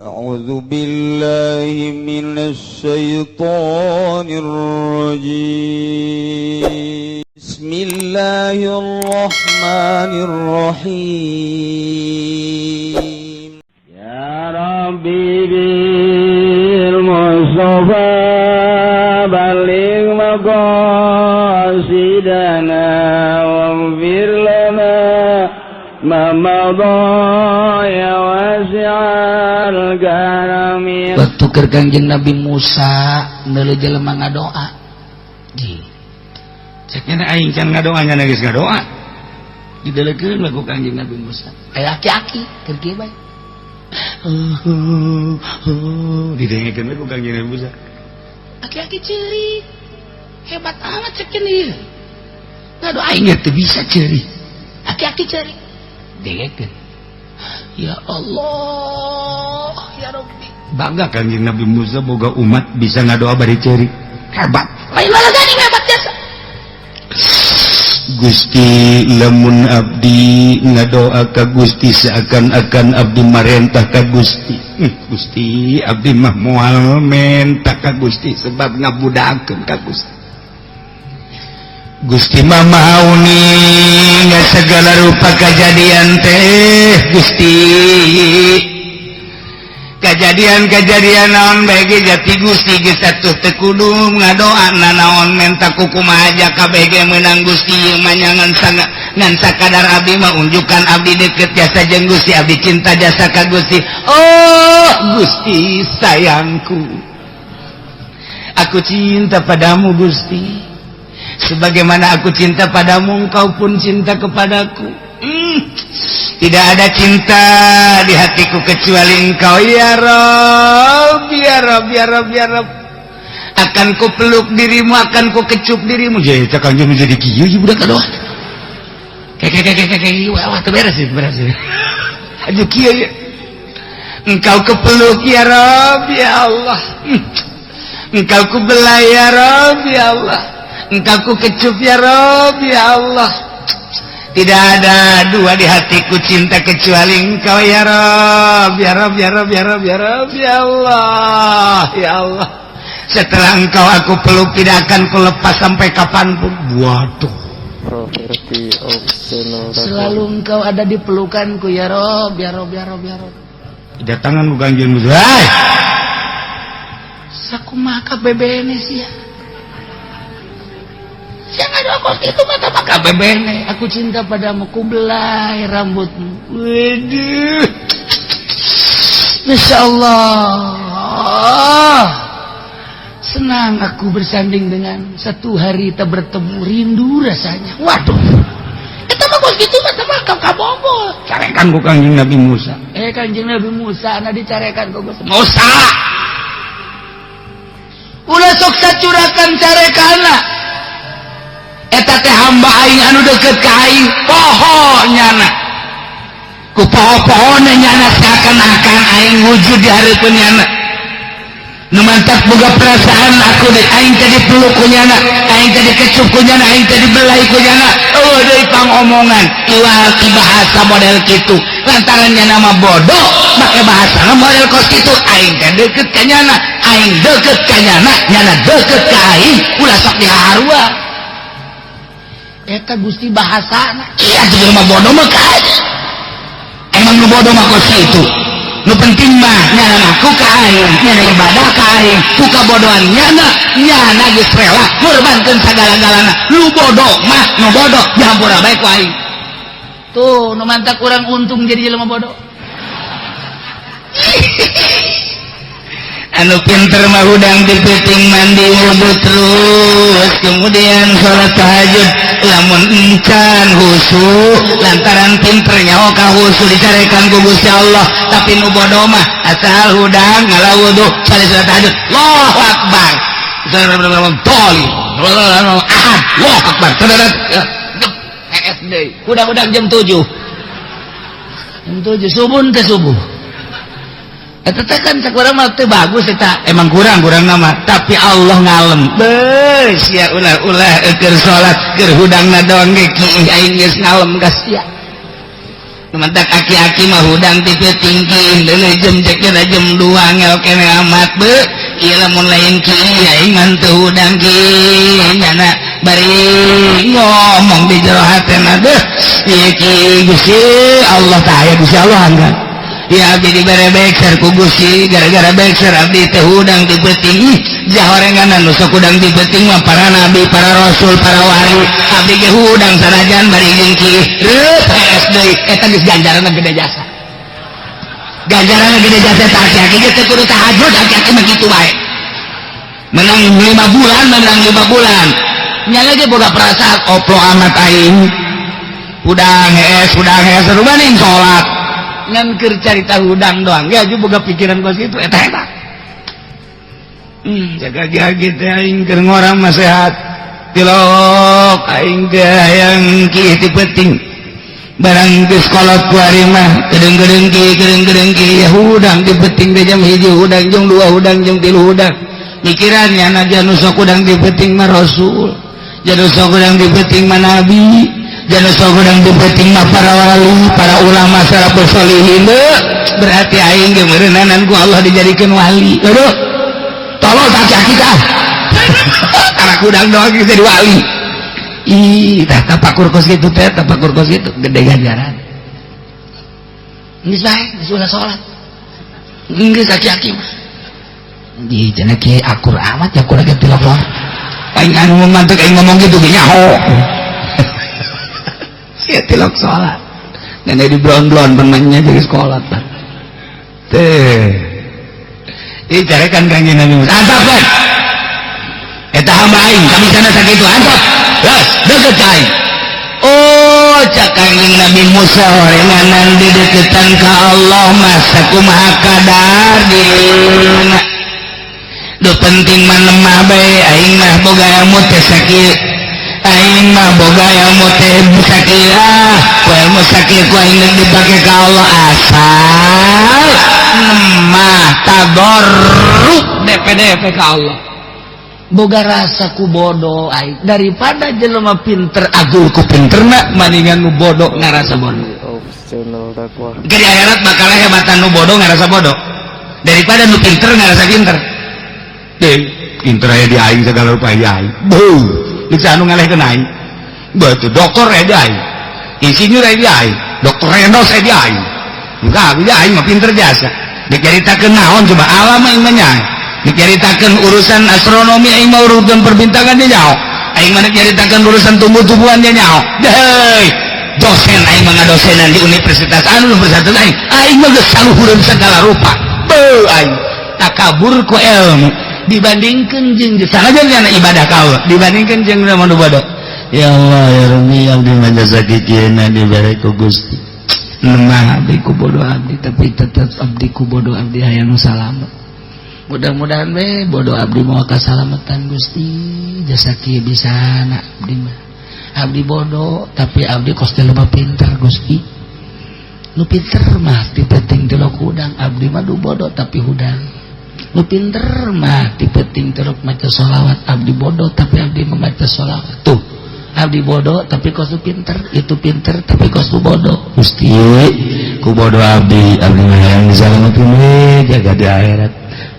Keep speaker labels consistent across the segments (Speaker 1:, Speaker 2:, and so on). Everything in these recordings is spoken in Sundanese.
Speaker 1: أعوذ بالله من الشيطان الرجيم. بسم الله الرحمن الرحيم.
Speaker 2: يا ربي بالمصطفى بلغ مقاصدنا واغفر لنا ما مضى يا واسع الكرم.
Speaker 3: Waktu keur Kangjeng Nabi Musa neuleu jelema ngadoa. Ji.
Speaker 4: Cek nya aing can ngadoa, nya geus ngadoa.
Speaker 3: Didelekeun we ku Kangjeng Nabi Musa. Aya aki-aki keur kieu bae.
Speaker 4: Didengekeun we ku Kangjeng Nabi Musa.
Speaker 3: Aki-aki ceurik. Hebat amat cek ieu. Ngadoa aing ge teu bisa ceurik. Aki-aki ceurik. Dengekeun. Ya Allah, ya Rabbi.
Speaker 4: Bangga Kangjeng Nabi Musa boga umat bisa ngadoa bari ceurik. Hebat.
Speaker 3: Lain malah gani hebat jasa.
Speaker 4: Gusti, lamun abdi ngadoa ka Gusti seakan-akan abdi marentah ka Gusti. Gusti, abdi mah moal menta ka Gusti sebab ngabudakeun ka Gusti. Gusti mah maha uning segala rupa kejadian teh. Gusti, kejadian-kejadian naon bae ge jati Gusti geus atuh teu kudu ngadoa nanaon menta kukumaha aja kabeh ge meunang. Gusti, ieu mah ngan ngan sakadar abdi mah unjukan abdi deket jasa jeung Gusti, abdi cinta jasa ka Gusti. Oh Gusti sayangku, aku cinta padamu Gusti, sebagaimana aku cinta padamu engkau pun cinta kepadaku. Tidak ada cinta di hatiku kecuali engkau, ya Rob, ya Rob, ya Rob, ya Rob. Akan ku peluk dirimu, akan ku kecup dirimu. Jadi cak kanjeng menjadi kieu ieu budak aduh. Kayak kayak kayak kayak wah wah teu beres sih, beres sih. Aja kieu ya. Engkau kepeluk, ya Rob, ya Allah. Engkau ku belai, ya Rob, ya Allah. Engkau ku kecup, ya Rob, ya Allah. Tidak ada dua di hatiku cinta kecuali engkau, ya Rob, ya Rob, ya Rob, ya Rob, ya Rob, ya Allah, ya Allah. Setelah engkau aku peluk tidak akan kulepas sampai kapanpun. Waduh.
Speaker 5: Property of channel.
Speaker 3: Selalu engkau ada di pelukanku, ya Rob, ya Rob, ya Rob, ya Rob.
Speaker 4: Datangan ku Kangjeng Musa. Hai.
Speaker 3: Sakumaha bebene sia. Sia ngadoa kos kitu mata maka bebene. Aku cinta padamu, ku belai rambutmu. Waduh. Masya Allah. Senang aku bersanding dengan satu hari tak bertemu rindu rasanya. Waduh. Eta mah kos kitu mah mah kabogo.
Speaker 4: Carekan ku Kangjeng Nabi Musa.
Speaker 3: Eh, Kanjeng Nabi Musa na dicarekan ku Gusti. Musa. Ulah sok sacurakan carekana. Eta teh hamba aing anu deket ka aing, poho nyana. Ku poho-pohona nyana seakan-akan aing wujud di hareupeun nyana. Nu mantak boga perasaan aku deh, aing teh dipeluk ku nyana, aing teh dikecup ku nyana, aing teh dibelai ku nyana. Oh, deui pangomongan, iwal ti bahasa model kitu. Lantaran nyana mah bodoh, make bahasa model kos kitu, aing teh deket ka nyana, aing deket ka nyana, nyana deket ka aing, ulah sok diharua. Eta Gusti bahasana. Iya tuh mah bodoh mah ka emang nu bodoh mah kos kitu. Nu penting mah nyana ngaku ka aing, nyana ibadah ka aing, ku kabodohan nyana, nyana geus rela ngorbankeun sagala-galana. Nu bodoh mah nu bodoh dihampura bae ku aing. Tuh, nu mantak kurang untung jadi jelema bodoh.
Speaker 4: Anu pinter mah hudang dipiting mandi wudhu terus kemudian sholat tahajud lamun encan husu lantaran pinter nyaho ka husu dicarekan ku Gusti Allah. Tapi nu bodoh mah asal hudang ngala wudhu balik sholat tahajud, Allahu Akbar, Toli ahad, Allahu Akbar,
Speaker 3: SD hudang-hudang jam 7, jam 7 subuh teh subuh. Eta teh kan cek urang mah teu bagus eta,
Speaker 4: emang kurang kurang nama, tapi Allah ngalem beus ya ulah ulah keur salat keur hudangna doang ge kiih aing geus ngalem ka sia. Mentak aki-aki mah hudang ti peuting ki deuleu jam cek jam 2 ngel kene amat be. Ieu lamun lain ki aing mah teu hudang ki nyana bari ngomong di jero hatena deuh ieu ki Gusti Allah tah aya Gusti Allah enggak. Ya abdi dibere bekser ku Gusti gara-gara bekser abdi teh hudang di peuting jahorengan nu sok hudang di peuting mah para nabi, para rasul, para wali. Abdi ge hudang sanajan bari jeung ki reup hees deui eta geus ganjaranna gede jasa. Ganjaranna gede jasa tah aki-aki ge teu kudu tahajud aki-aki mah kitu bae. Menang 5 bulan, menang 5 bulan. Nya lagi boga perasaan oplo amat aing. Hudang hees rumaning salat. Ngan keur carita hudang doang ya juga boga pikiran kos kitu eta hebat. Jaga gagi teh aing keur ngorang mah sehat. Tilok aing teh hayang ki ti peuting. Barang geus kolot ku ari mah kedeung-kedeung ki kedeung-kedeung ki ya hudang ti peuting teh jam 1 hudang jam 2 hudang jam 3 hudang. Mikirannya na nu sok hudang ti peuting mah rasul, janu sok hudang ti peuting mah nabi, janu sok hudang ti peuting mah para wali, para ulama salafus sholihin. Berarti aing ge meureunanan ku Allah dijadikeun wali. Aduh. Tolol aki-aki tah. Karena hudang doang geus jadi wali. Ih, tah tapakur kos kitu teh, tapakur kos kitu gede ganjaran. Geus bae, geus ulah salat. Geus aki-aki mah. Di cenah kieu akur amat ya kurang tilok loh. Aing anu mantuk aing ngomong gitu ge nyaho. Sia tilok salat. Nenek di blon-blon penanya jadi sekolah tah. Teh. Ih carekan Kanjeng Nabi Musa. Antap kan? Eta hamba aing kami sana sakitu antap. Las deket ka aing. Oh, cak Kanjeng Nabi Musa horenganan dideketan ka Allah mah sakumaha kadar dirina. Duh penting mah lemah bae aing mah boga ilmu teh sakieu. Aing mah boga ilmu teh sakieu ah, ku ilmu sakieu ku aing geus dipake ka Allah asal lemah tadarruk DPDP ka Allah. Boga rasa ku bodoh aing daripada jelema pinter agul ku pinterna maningan nu bodoh ngarasa bodoh.
Speaker 5: Of channel dakwah.
Speaker 4: Di akhirat bakal hebatan nu bodoh ngarasa bodoh daripada nu pinter ngarasa pinter. Deh, pinter aya di aing segala rupa di aing. Beuh, bisa anu ngalehkeun aing. Betul, dokter aya di aing. Insinyur aya di aing, dokter Rendos aya di aing. Enggak, di aing mah pinter jasa. Dicaritakeun naon coba alam aing mah nyaho. Dicaritakeun urusan astronomi aing mah urusan perbintangan dia nyaho. Aing mah dicaritakeun urusan tumbuh-tumbuhan dia nyaho. Deh, dosen aing mah ngadosenan di universitas anu universitas aing. Aing mah geus saluhureun segala rupa. Beuh aing takabur ku ilmu. Dibandingkan jeung sanajan kana ibadah ka Allah dibandingkan jeung nu bodoh. Ya Allah ya Rabbi abdi mah jasa kikieuna dibere ku Gusti. Lemah abdi ku bodoh abdi tapi tetep abdi ku bodoh abdi hayang nu salamet. Mudah-mudahan we bodoh abdi moal kasalamatan Gusti jasa kieu bisana abdi mah. Abdi bodoh tapi abdi kos teh loba pinter Gusti. Nu pinter mah ti penting tilok hudang abdi mah du bodoh tapi hudang. Nu pinter mah ti penting tilok maca sholawat abdi bodoh tapi abdi membaca sholawat. Tuh abdi bodoh tapi kos pinter, itu pinter tapi kos bodoh. Gusti ku bodoh abdi, abdi mah hayang disalametkeun we jaga di akhirat.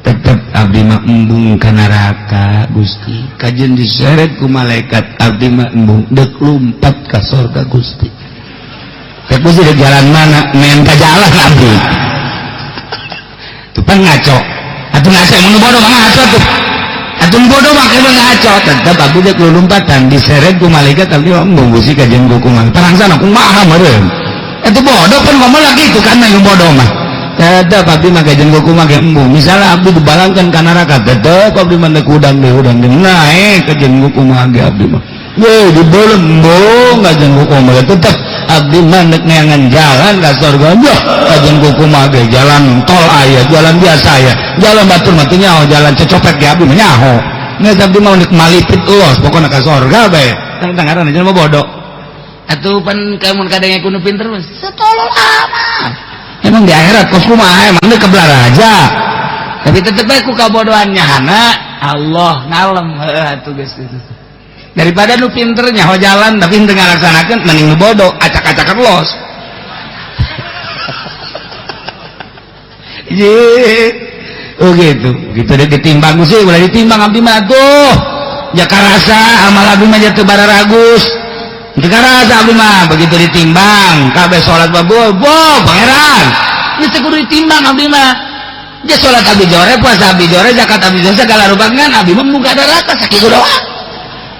Speaker 4: Tetep abdi mah embung ka neraka Gusti. Kajeun diseret ku malaikat abdi mah embung deuk lumpat ka sorga Gusti. Teh Gusti di jalan mana? Men ka jalan abdi. Tuh pan ngaco. Atuh ngaco mun bodoh mah ngaco tuh. Atuh bodoh mah emang ngaco tetep abdi deuk lumpatan diseret ku malaikat abdi mah embung Gusti kajeun kukuman. Tarangsana kumaha meureun. Eta bodoh kan ngomong lagi itu kan yang bodoh mah. Tetep abdi mah kajeun kukuman ge embung. Misalnya abdi dibalangkan ka neraka tetep abdi mah deuk hudang deui hudang deui naek kajeun kukuman ge abdi mah. Weh dibelem embung kajeun kukuman tetep abdi mah deuk neangan jalan ka surga. Wah kajeun kukuman ge jalan tol aya, jalan biasa aya. Jalan batur mah teu nyaho, jalan cecopet ge abdi mah nyaho. Geus abdi mah deuk malipit ulos pokona ka surga bae. Tang ngaranna jelema bodoh. Atuh pan kamun kadang kudu pinter mah setolol amat. Emang di akhirat kos kumaha emang deuk kebelar aja. Tapi tetep bae ku kabodohan nyahana Allah ngalem heuh atuh geus kitu. Daripada nu pinter nyaho jalan tapi henteu ngalaksanakeun mending nu bodoh acak-acakan los. Ye. Oh gitu. Gitu deh ditimbang sih, ulah ditimbang abdi mah tuh. Ya karasa amal abdi mah teu bararagus. Teu karasa abdi mah begitu ditimbang, kabeh salat babu, bo pangeran. Geus teu kudu ditimbang abdi mah. Dia salat abdi jore, puasa abdi jore, zakat abdi jore, segala rupa ngan abdi mah muga neraka sakitu doang.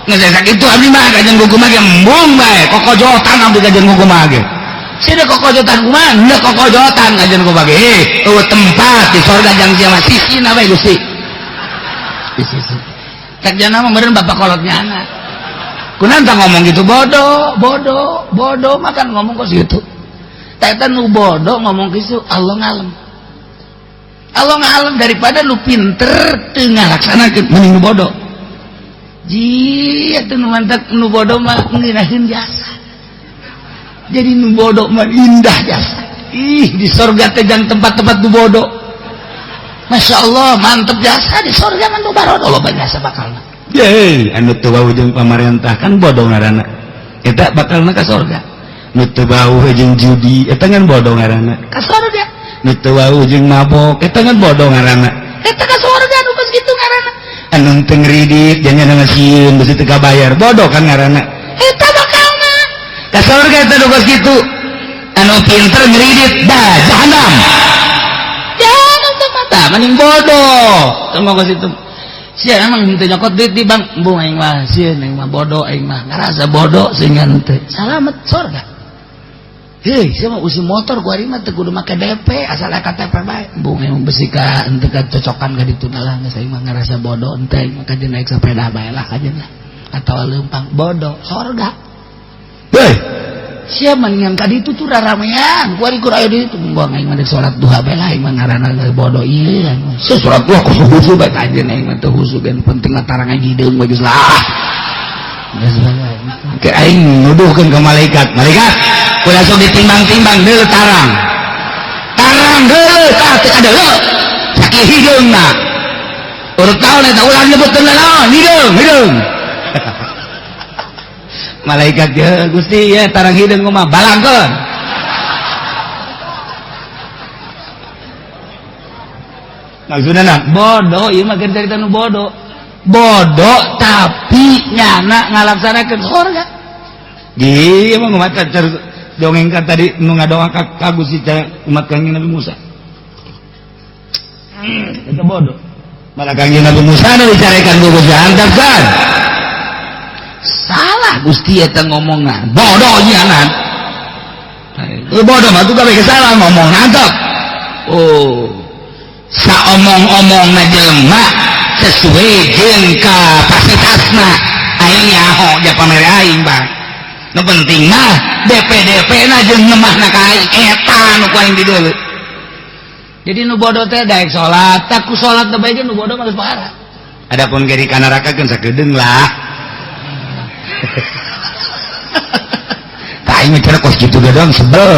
Speaker 4: Geus sakitu abdi mah kajen kumaha ge embung bae, kokojotan abdi kajen kumaha ge. Sini kokojotan kumaha? Henteu kokojotan kajen kumaha ge. Eueuh tempat di sorga jang sia mah sisina bae Gusti. Di sisi. Cek jana mah meureun bapak kolotnya anak. Kunaon tah ngomong gitu bodoh, bodoh, bodoh makan ngomong kos gitu. Tah eta nu bodoh ngomong kitu Allah ngalem. Allah ngalem daripada nu pinter teu ngalaksanakeun mending nu bodoh. Ji atuh nu mantak nu bodoh mah ngeunaheun jasa. Jadi nu bodoh mah indah jasa. Ih di sorga teh jang tempat-tempat nu bodoh. Masya Allah mantep jasa di sorga mah nu barodo loba jasa bakalna. Ye anu teu wawuh jeung pamarentah kan bodoh ngaranna. Eta bakalna ka sorga. Nu teu wawuh jeung judi eta kan bodoh ngaranna. Ka sorga. Nu teu wawuh jeung mabok eta kan bodoh ngaranna. Eta ka sorga nu geus kitu ngaranna. Anu teu ngridit jangan ngasieun beusi teu kabayar bodoh kan ngaranna. Eta bakalna ka sorga eta nu geus kitu. Anu pinter ngridit dah jahanam. Jahanam teh mata mending bodoh. Teu geus itu. Sia emang henteu nyokot duit di bank, embung aing mah sieun aing mah bodoh aing mah ngarasa bodoh sehingga henteu. Salamet sorga. Hei, sia mah usi motor ku ari mah teu kudu make DP asal KTP bae. Embung aing besi ka henteu kacocokan ka ditu lah geus aing mah ngarasa bodoh henteu aing mah kajen naik sepeda bae lah kajen lah. Atawa leumpang bodoh sorga. Hei, sia mendingan ka ditu tuh raramean ku ari kur aya di ditu embung aing mah deuk salat duha bae lah aing mah ngaranna bodoh ieu. Sia salat duha kos husu bae kajen aing mah teu husu gen penting mah tarang hideung bae geus lah. Geus bae. Ke aing nuduhkeun ka malaikat, malaikat ulah sok ditimbang-timbang deuleu tarang. Tarang deuleu tah teu kadeuleu. Sakieu hideungna. Urut naon eta ulah nyebutkeun naon hideung, hideung. Malaikat ya Gusti ya tarang hideung mah balangkeun. Maksudna nah, bodoh ieu mah keur carita nu bodoh. Bodoh tapi nyana ngalaksanakeun sorga. Ieu mah ngumat dongeng kan tadi nu ngadoa ka Gusti umat Kangjeng Nabi Musa. Eta bodoh. Malah Kangjeng Nabi Musa nu dicarekan ku Gusti antap kan. Salah Gusti eta ngomongna. Bodoh nyanan. Bodoh mah tuh kabeh salah ngomong antap. Oh. Saomong-omongna jelema sesuai jeung kapasitasna. Aing nyaho ja pamere aing, Bang. Nu penting mah DP-DP na jeung ngemahna ka aing eta nu ku aing dideuleu. Jadi nu bodoh teh daek salat, tak ku salat teh bae nu bodoh mah geus parah. Adapun ge di ka neraka keun sakedeung lah. Tah aing mah kos kitu ge doang sebel.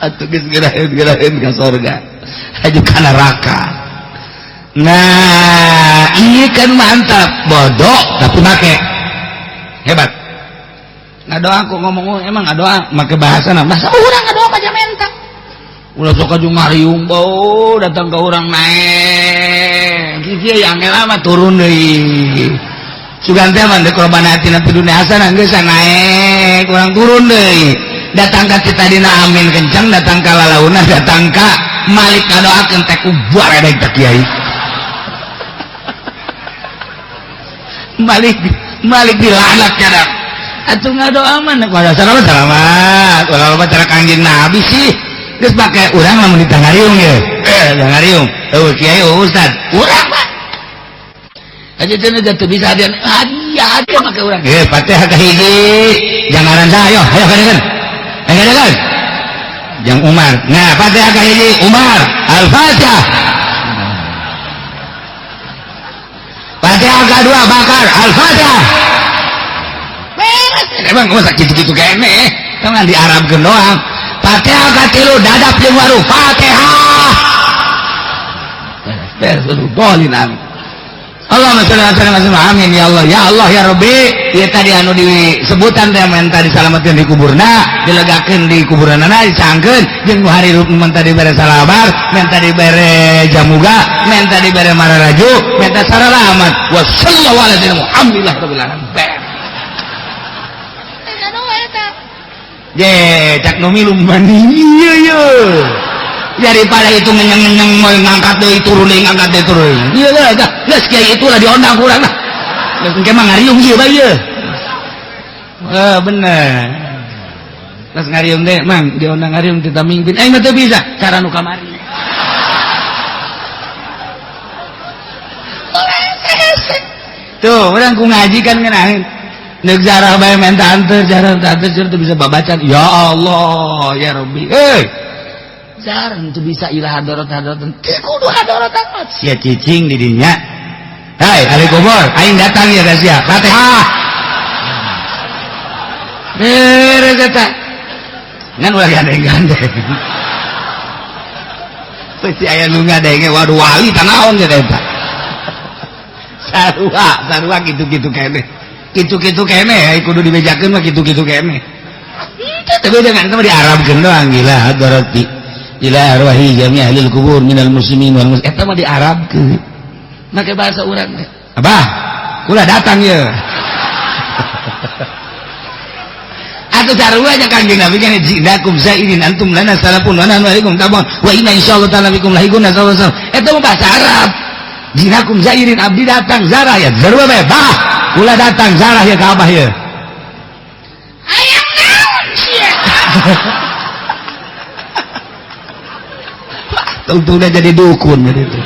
Speaker 4: Atuh geus geraheun-geraheun ka sorga. Aju ka neraka. Nah, iya kan mantap, bodoh tapi make. Hebat. Ngadoa aku ngomong emang ngadoa make bahasa nah, masa urang ngadoa baca menta. Ulah sok aju ngariung bau datang ke urang naik. Kieu yang lama turun deui. Sugan teh mah deuk korban hati na dunia hasanah geus naik, urang turun deui. Datang ka kita dina amin kencang, datang ka lalauna, datang ka Malik ngadoakeun teh ku baredeg teh kiai. Malik Malik dilaknat cadak. Atuh ngadoa mah nek salamat salamat. Ulah loba cara Kangjeng Nabi sih. Geus make urang lamun ditangariung ye. Tangariung. Eueuh kiai eueuh ustad. Urang mah. Aja teh teu bisa hadiah. Hadiah hadiah make urang. Fatihah ka hiji. Jangaran saha ayo, ayo kadegan. Ayo kadegan. Jang Umar. Nah, Fatihah ka hiji Umar. Al-Fatihah. Fatihah kedua Bakar Al-Fatihah. Beres. Emang masa gitu-gitu kene. Kan di Arabkeun doang. Fatihah katilu dadap jeung waru Fatihah. Beres bolin amin. Allahumma sholli ala sayyidina, amin ya Allah, ya Allah ya Rabbi. Ieu tadi anu disebutan teh menta disalametkeun di kuburna, dilegakeun di kuburanana, dicangkeun jeung nu harirup menta dibere salabar, menta dibere jamuga, menta dibere mararaju, menta saralamat. Wa sallallahu ala sayyidina Muhammad rabbil alamin. Je, cak nu milu mandi ieu ye. Daripada itu ngenyeng-ngenyeng mau ngangkat deui turun deui ngangkat deui turun. Ieu lah dah, geus kiai itu lah diondang ku urang lah. Geus engke mah ngariung ieu bae ieu. Eh bener. Geus ngariung deui, Mang, diondang ngariung teu mimpin. Aing mah teu bisa cara nu kamari. Tuh, urang ku ngaji kan ngeunaheun. Neuk jarah bae menta anteur, jarah anteur teu bisa babacan. Ya Allah, ya Rabbi. Hei. Jarang tuh bisa ilah hadorot hadorot teu kudu hadorot amat sia cicing di dinya. Hai ahli kubur, aing datang ya ka sia. Fatihah. Beres eta. Ngan ulah gandeng-gandeng. Pasti aya nu ngadenge, waduh wali tanaon ge eta. Sarua, sarua kitu-kitu keneh. Kitu-kitu keneh kudu dibejakeun mah kitu-kitu keneh. Tapi jangan itu mah diarabkeun doang gila hadoroti. Ila arwahi jami ahlil kubur minal muslimin wal muslimin. Eta mah diarabkeun. Make bahasa urang teh. Abah, kula datang ye. Atuh sarua nya Kangjeng Nabi kan jinakum zairin antum lana salafun wa nahnu alaikum tabun wa inna insyaallah ta'ala bikum lahiqun sallallahu alaihi wasallam. Eta mah bahasa Arab. Jinakum zairin abdi datang zarah ya. Sarua bae, bah. Kula datang zarah ya ka abah ye. Hayang naon sia? Untungnya jadi dukun jadi itu.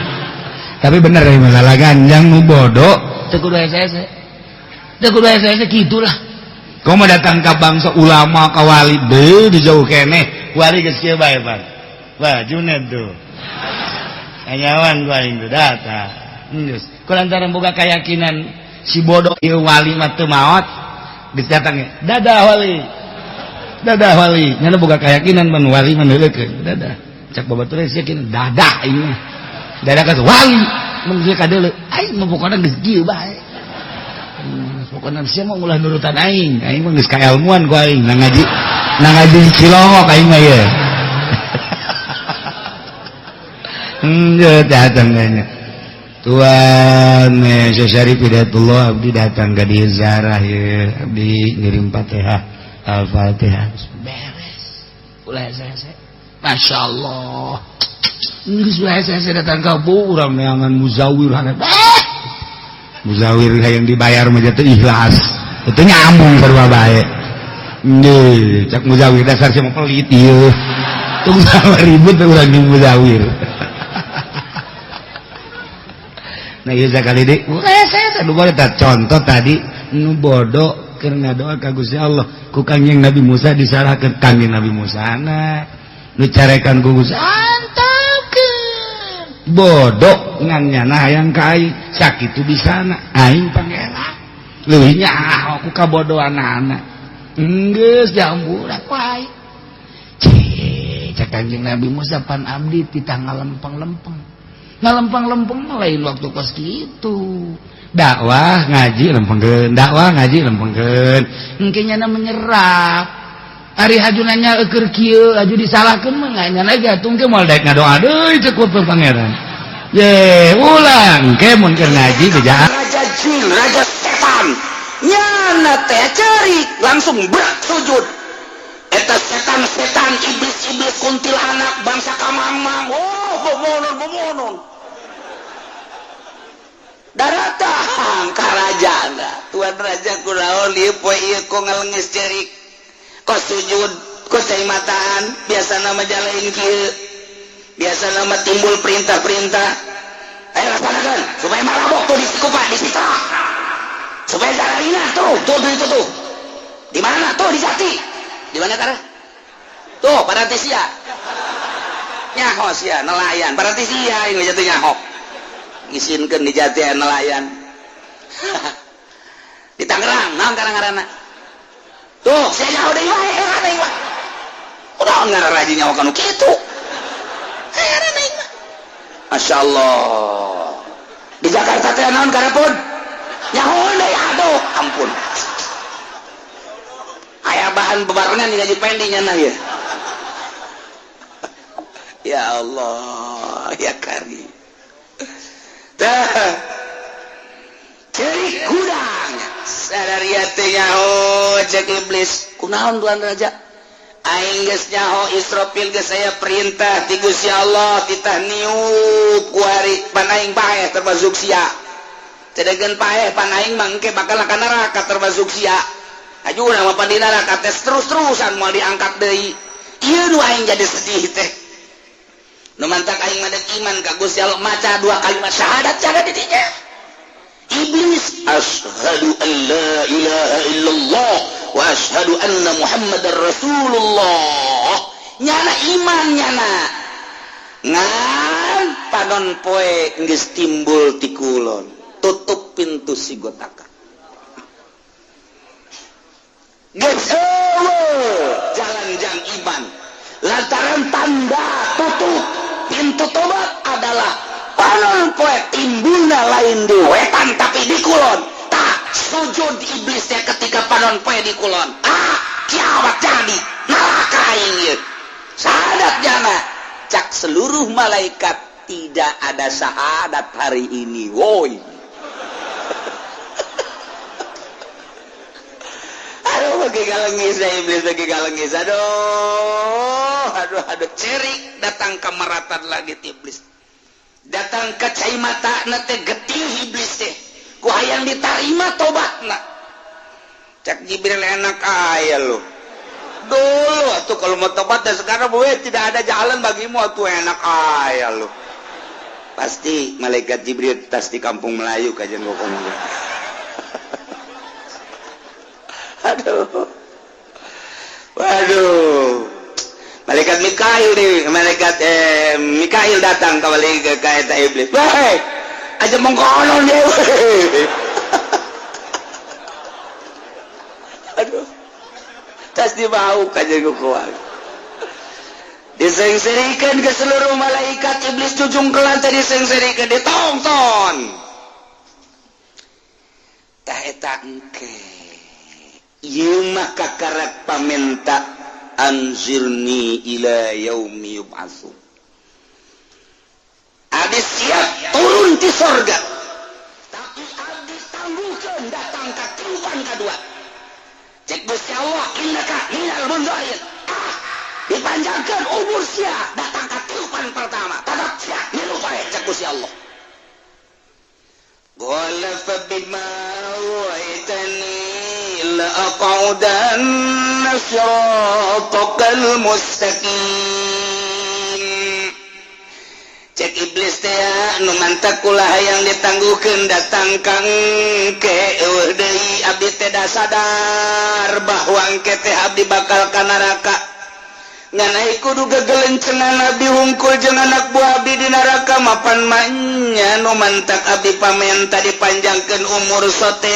Speaker 4: Tapi bener ya masalah ganjang nu bodoh teu kudu hese-hese. Teu kudu hese-hese kitulah. Kau mau datang ka bangsa ulama ka wali deui di jauh keneh. Wali geus kieu bae, Bang. Wah, Junet tuh. Kanyawan gua aing tuh datang. Geus. Ku lantaran boga keyakinan si bodoh ieu wali mah teu maot, geus datang ge. Dadah wali. Dadah wali. Nyana boga keyakinan mun wali mah neuleukeun. Dadah. Cak babatur sia kieu dadah aing mah. Dadah ka wali mun sia kadeuleu aing mah pokona geus kieu bae. Pokona sia mah ulah nurutan aing. Aing mah geus kaelmuan ku aing na ngaji Cilongok aing mah ye. Geus datang nya. Tuan Syekh Syarif Hidayatullah abdi datang ka dieu zarah ye, abdi ngirim Fatihah, Al-Fatihah. Beres. Ulah hese-hese. Masya Allah. Geus bae saya datang ka urang neangan muzawir hangat. Muzawir hayang dibayar mah teu ikhlas. Itu nyambung sarua bae. Nggih, cak muzawir dasar sia mah pelit ieu. Tong sama ribut urang jeung muzawir. Nah ieu sakali deui, saya nu boleh contoh tadi nu bodoh keur ngadoa ka Gusti Allah ku Kangjeng Nabi Musa disalahkeun Kangjeng Nabi Musa na. Nu carekan ku Gusti antepkeun. Bodoh ngan nyana hayang ka aing sakitu bisana aing pangeran. Leuwih nyaho ku kabodohanana. Geus diampura ku aing. Cih, cek Kangjeng Nabi Musa pan abdi titah ngalempeng-lempeng. Ngalempeng-lempeng mah lain waktu kos kitu. Dakwah ngaji lempengkeun, dakwah ngaji lempengkeun. Engke nyana menyerap. Ari haju nanya eukeur kieu, haju disalahkeun mah nyana ge atuh engke moal daek ngadoa deui cek ku pangeran. Ye, ulang engke mun keur ngaji bejaan.
Speaker 3: Raja jin, raja setan. Nyana teh cerik langsung berak sujud. Eta setan-setan iblis-iblis kuntilanak bangsa kamang-mang. Oh, bomonon-bomonon. Daratang ka raja. Tuan raja kunaon ieu poe ieu kok ngalengis cerik. Kok sujud, kok cai mataan, biasa nama jalain kieu. Biasa nama timbul perintah-perintah. Ayo laksanakan supaya marabok tuh di Kupa, di Citra. Supaya dararina tuh, tuh tuh itu tuh. Di mana tuh di Jati? Di mana tara? Tuh, Parantisia. Nyaho sia nelayan, Parantisia ini jatuh nyaho. Ngisinkeun di Jati nelayan. Di Tangerang, naon karang-karana? Tuh, saya nyaho deui wae, heran aing mah. Kunaon ngaran raji nyaho kanu kitu? Heran aing mah. Masya Allah. Di Jakarta teh naon karepun? Nyaho deui, aduh, ampun. Aya bahan bebarengan di ngaji pending nya ya. Ya Allah, ya Karim. Tah. Cerik hudang. Sadaria teh nyaho cek iblis. Kunaon, Tuan Raja? Aing geus nyaho Israfil geus aya perintah ti Gusti Allah, titah niup kuari, pan aing paeh termasuk sia. Cedegeun paeh, pan aing mah engke bakal ka neraka termasuk sia. Aju nama pan di neraka teh terus-terusan moal diangkat deui. Ieu nu aing jadi sedih teh. Nu mantak aing mah iman ka Gusti Allah, maca dua kalimat syahadat jaga di dinya. Iblis, asyhadu an la ilaha illallah wa asyhadu anna Muhammadar Rasulullah. Nyana iman, nyana ngan panon poe geus timbul ti kulon, tutup pintu sigotaka, geus eueuh jalan jang iman, lantaran tanda tutup pintu tobat adalah panon poe timbulna lain di wetan tapi di kulon. Tak sujud iblisnya ketika panon poe di kulon. Ah, kiamat jadi neraka aing ieu. Syahadat jana, cak seluruh malaikat, tidak ada syahadat hari ini, woi. Aduh, bagi galengis ya iblis, bagi galengis. Aduh, aduh, aduh. Cerik datang ke meratan lagi iblis, datang ke cai mata nate getih iblis teh ku hayang diterima tobatna. Cek Jibril, enak aya lu, dulu atuh kalau mau tobat dan sekarang gue tidak ada jalan bagimu atuh, enak aya lu. Pasti malaikat Jibril tas di kampung Melayu kajian ngomong. Aduh, waduh, malaikat Mikail nih, malaikat Mikail datang kembali ke kaita iblis. Wah, aja mengkonon dia. Aduh, tas dibau kajian kuat. Disengserikan ke seluruh malaikat, iblis jujung ke lantai disengserikan, ditonton. Tah eta engke ieu mah kakarak pamenta anzirni ila yaumi yub'atsun. Abdi siap turun di sorga, tapi abdi tangguhkeun datang ka tiupan kadua. Cek Gusti Allah, innaka minal munzirin. Ah, dipanjangkan umur sia datang ka tiupan pertama tetap sia milu bae, cek Gusti Allah. Qala fa bima aghwaytani la aq'udanna siratakal mustaqim. Cek iblis teh nu mantak kula hayang ditangguhkeun datang kang ke eueuh deui, abdi teh da sadar bahwa engke teh abdi bakal ka neraka, ngan ai kudu gegelencengan abdi hungkul jeung anak buah abdi di neraka mapan manya nu mantak abdi pamenta dipanjangkeun umur sote.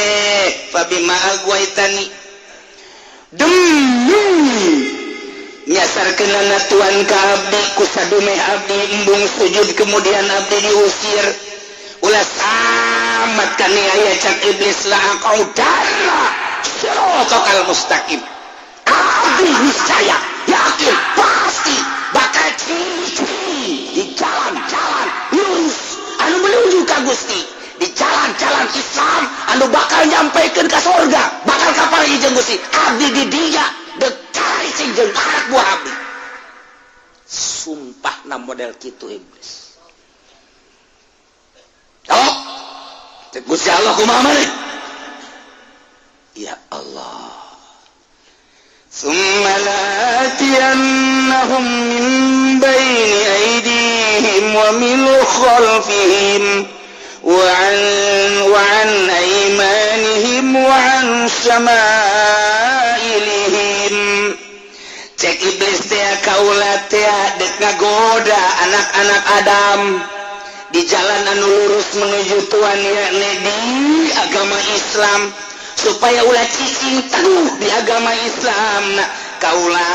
Speaker 3: Fabima aghwaytani, demi nyasarkeunana tuan ka abdi ku sadumeh abdi embung sujud kemudian abdi diusir, ulah samat kaniaya, cak iblis, la aq'udanna siratal mustaqim. Abdi niscaya yakin pasti bakal ciri di jalan-jalan lurus anu menuju ka Gusti, di jalan-jalan Islam anu bakal nyampaikan ke surga, bakal kapal jeung Gusti. Abdi di dia dek cari jeung anak buah abdi, sumpah na model kitu iblis. Oh, cek Gusti Allah, kumaha maneh ya Allah. ثم لآتينهم من بين أيديهم ومن خلفهم وعن أيمانهم وعن شمائلهم. Cek iblis teh, kaula teh dek ngagoda anak-anak Adam di jalan anu lurus menuju Tuhan, yakni di agama Islam, supaya ulah cicing teguh di agama Islam. Nah, kaula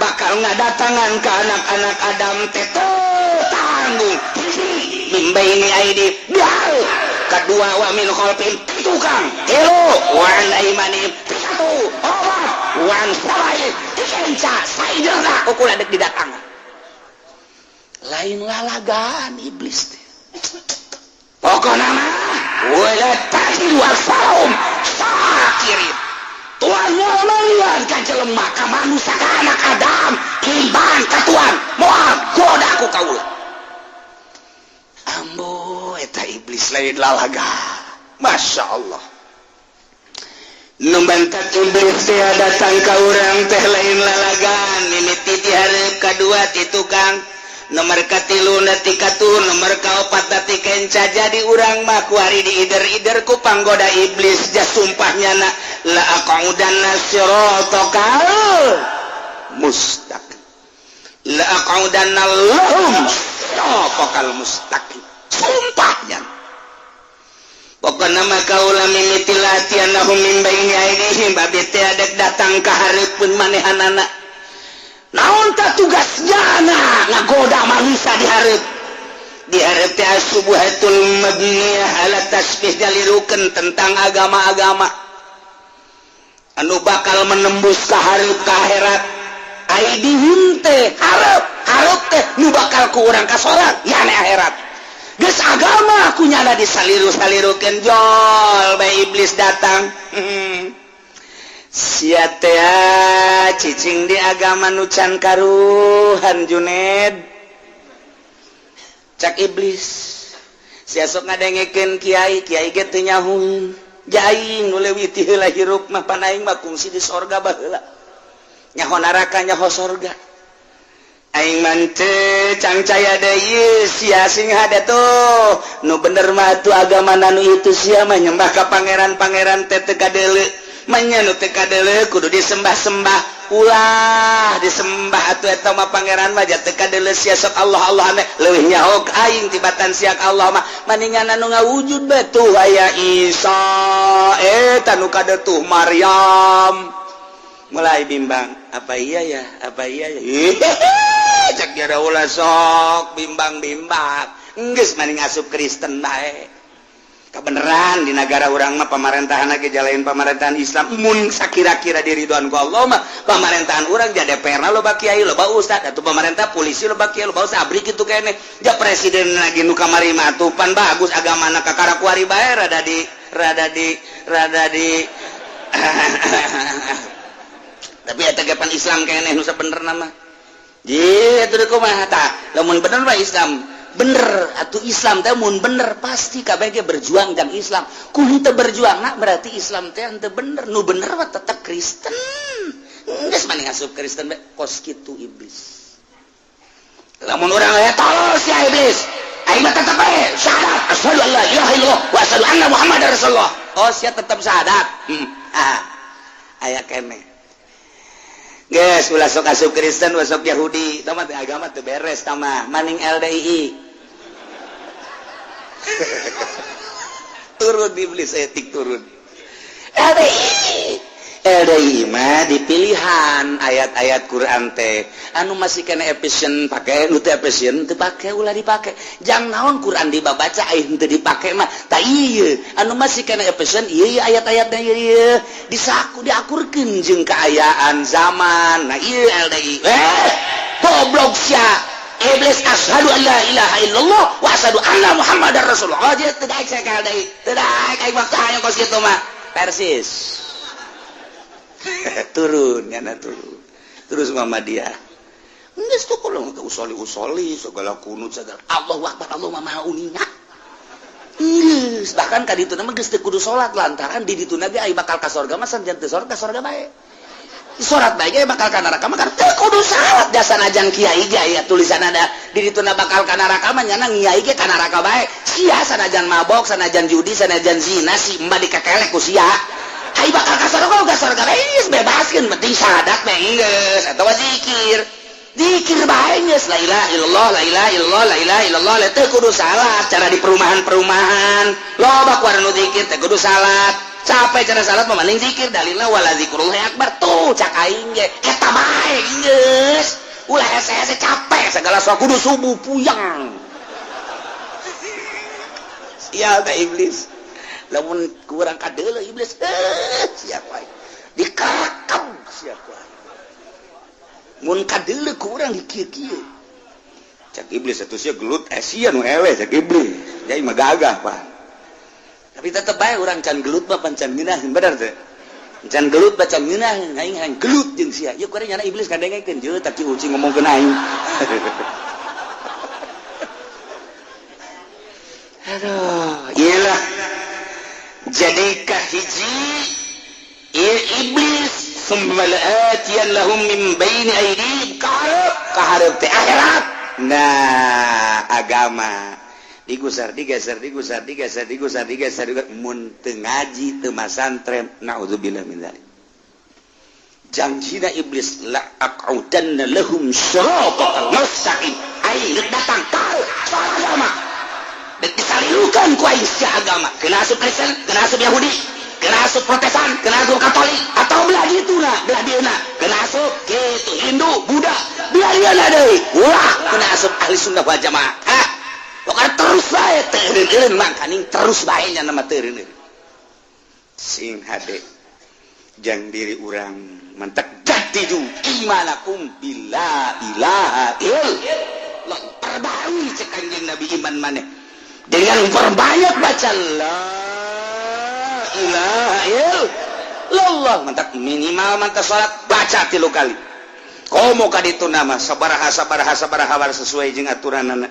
Speaker 3: bakal ngadatangan ke anak-anak Adam teh tanggung hiji.
Speaker 4: Min baini aidi dihareup, kadua wa min khalfihim tukang, tilu wa an aimanihim satu, opat wa an syama'ilihim kenca, saiderna kukula dek didatang. Lain lalagaan iblis teh. Pokokna mah wala tajidu aktsarahum syakirin. Tuan moal malian ka jelema, ka manusia, ka anak Adam iman ka Tuhan, moal goda ku kaula. Ambo, eta iblis lain lalaga. Masya Allah. Nu mantak iblis teh datang ka urang teh lain lalagan. Mimiti di hareup, kadua ti tukang, nomor katilu ti katun, nomor kaopat ti kenca. Jadi urang mah kuari diider-ider ku panggoda iblis. Ja sumpahnya na, la aqudanna siratakal mustaqim, la aqudanna lahum siratakal mustaqim, sumpahnya. Pokokna mah kaula mimiti la'atiyannahum min baini aidihim, babi teh adek datang ka hareupeun manehanana. Naon ta tugasnya ngagoda manusia di hareup? Di hareup teh subuhatul mabniyah ala tasbih, nyalirukeun tentang agama-agama anu bakal menembus ka hareup, ka akhirat. Aidihim teh hareup, hareup teh nu bakal ku urang ka sorga, yani akhirat. Geus agama ku nyana disaliru-salirukeun, jol bae iblis datang. Sia teh cicing di agama nu can karuhan, Juned, cak iblis. Sia sok ngadengekeun kiai, kiai ge teu nyahueun. Aing nu leuwih ti heula hirup mah, pan aing mah kungsi di sorga baheula, nyaho neraka, nyaho sorga. Aing mah teu cangcaya deui. Sia sing hade tuh, nu bener mah tuh agama nanu itu. Sia mah nyembah ka pangeran-pangeran teh teu kadeuleu manya, nu teu kadeuleu kudu disembah-sembah. Ulah disembah atuh eta mah, pangeran mah teu kadeuleu. Sia sok Allah Allah ane leuwih nyaho aing tibatan sia. Allah mah maningan anu ngawujud bae tuh, aya Isa eta nu kadetuh Maryam. Mulai bimbang, apa iya ya, apa iya ya? Cek dia, ulah sok bimbang-bimbang, geus maning asup Kristen bae. Kebenaran di negara urang mah pemerintahan lagi jalanin pemerintahan Islam. Mun sakira-kira diridhoan ku Allah mah, pemerintahan urang jadi DPR loba kiai, loba ustad atau pemerintah, polisi loba kiai, loba ustad, abri kitu kene. Ja presiden lagi nu kamari mah atuh pan bagus agamana, kakara kuari bae rada di rada di rada di tapi eta ge pan Islam keneh nu sabenerna mah. Ji atuh kumaha tah lamun bener mah Islam bener atau Islam teh? Mun bener pasti kabeh ge berjuang jang Islam. Ku henteu berjuang nak berarti Islam teh henteu bener. Nu bener mah tetep Kristen, geus mending asup Kristen bae. Kos kitu iblis. Lamun urang aya tolol sia iblis, aing mah tetep bae syahadat, asyhadu an la ilaha illallah wa asyhadu anna muhammadar rasulullah. Oh, sia tetep syahadat. Ah, aya keneh. Geus ulah sok asup Kristen, ulah sok Yahudi. Tah mah teh agama teu beres tah mah, maning LDII. Turun iblis etik, turun. LDII LDII mah dipilihan ayat-ayat Quran teh anu masih kena efisien pakai, nu teu efisien teu pake, ulah dipake. Jang naon Quran dibabaca aya henteu dipake mah? Ta ieu anu masih kena efisien ieu, ieu ayat-ayatna ieu, ieu disaku diakurkeun jeung kaayaan zaman. Nah, ieu LDI. Eh, goblok sia iblis, asyhadu an la ilaha illallah wa asyhadu anna muhammadar rasulullah. Oh, teu daek saya ka LDI, teu daek aing waktu hayang kos kitu mah. Persis turun nyana, turun terus Muhammadiyah. Geus tuh kalau ke usoli usoli segala kunut segala Allahu akbar, Allah mah maha uninga. Geus bahkan ka ditu mah geus teu kudu salat, lantaran di ditu ge aya bakal ka sorga mah, sanajan teu salat ka sorga bae, salat bae ge bakal ka neraka mah kan teu kudu salat. Jasa najang kiai ge aya tulisan ada di ditu bakal ka neraka mah, nyana kiai ge ka neraka bae. Sia sanajan mabok, sanajan judi, sanajan zina, si emba dikekelek ku sia. Hai bakal ka sorga ka sorga bae, geus bebaskeun, penting syahadat bae geus atawa zikir. Zikir bae geus, la ilaha illallah, la ilaha illallah, la ilaha illallah, teu kudu salat. Cara di perumahan-perumahan loba ku anu zikir teu kudu salat, capek cara salat mah, mending zikir, dalilna wala zikrullahi akbar tuh. Cak aing ge eta bae geus, ulah hese-hese capek segala sok kudu subuh puyeng. Sial teh iblis. Lamun kurang kadeuleu iblis, siapa dikarakam siapa. Mun kadeuleu ku urang di kieu-kieu. Cak iblis atuh sia gelut sia nu eleh cak iblis. Jadi mah gagah pak. Tapi tetep bae urang can gelut mah pan can ngeunaheun bener teh. Can gelut baca ngeunaheun aing hayang gelut jeung sia. Ieu kuari nyana iblis kadengekeun jeuh tak ki ucing ngomongkeun aing. Aduh, iyalah. Jadi kahiji iblis summa la'atiyan lahum min baini aydihim kaharep kaharep teh akhirat. Nah, agama digusar digeser digusar digeser digusar digeser mun teu ngaji teu masantren naudzubillah min dzalik. Janjina iblis la aq'udanna lahum siratal mustaqim. Aing datang ka soal agama. Dek disalilukan ku aing sia agama. Kena asup Kristen, kena asup Yahudi, kena asup Protestan, kena asup Katolik atau belah dituna, belah dieuna, kena asup kitu Hindu, Buddha, belah dieuna deui. Ulah kena asup ahli sunnah wal jamaah. Hah? Pokoknya terus bae teu eureun-eureun mangkaning terus bae nya nama teu eureun-eureun. Sing hade jang diri urang mantak jadidu imanakum bila ilaha illallah. Perbarui cek Kanjeng Nabi iman maneh dengan perbanyak baca la ilaha illallah. Mantak minimal mantak salat baca 3 kali. Komo ka ditu nama sabaraha sabaraha sabaraha sesuai jeung aturanana.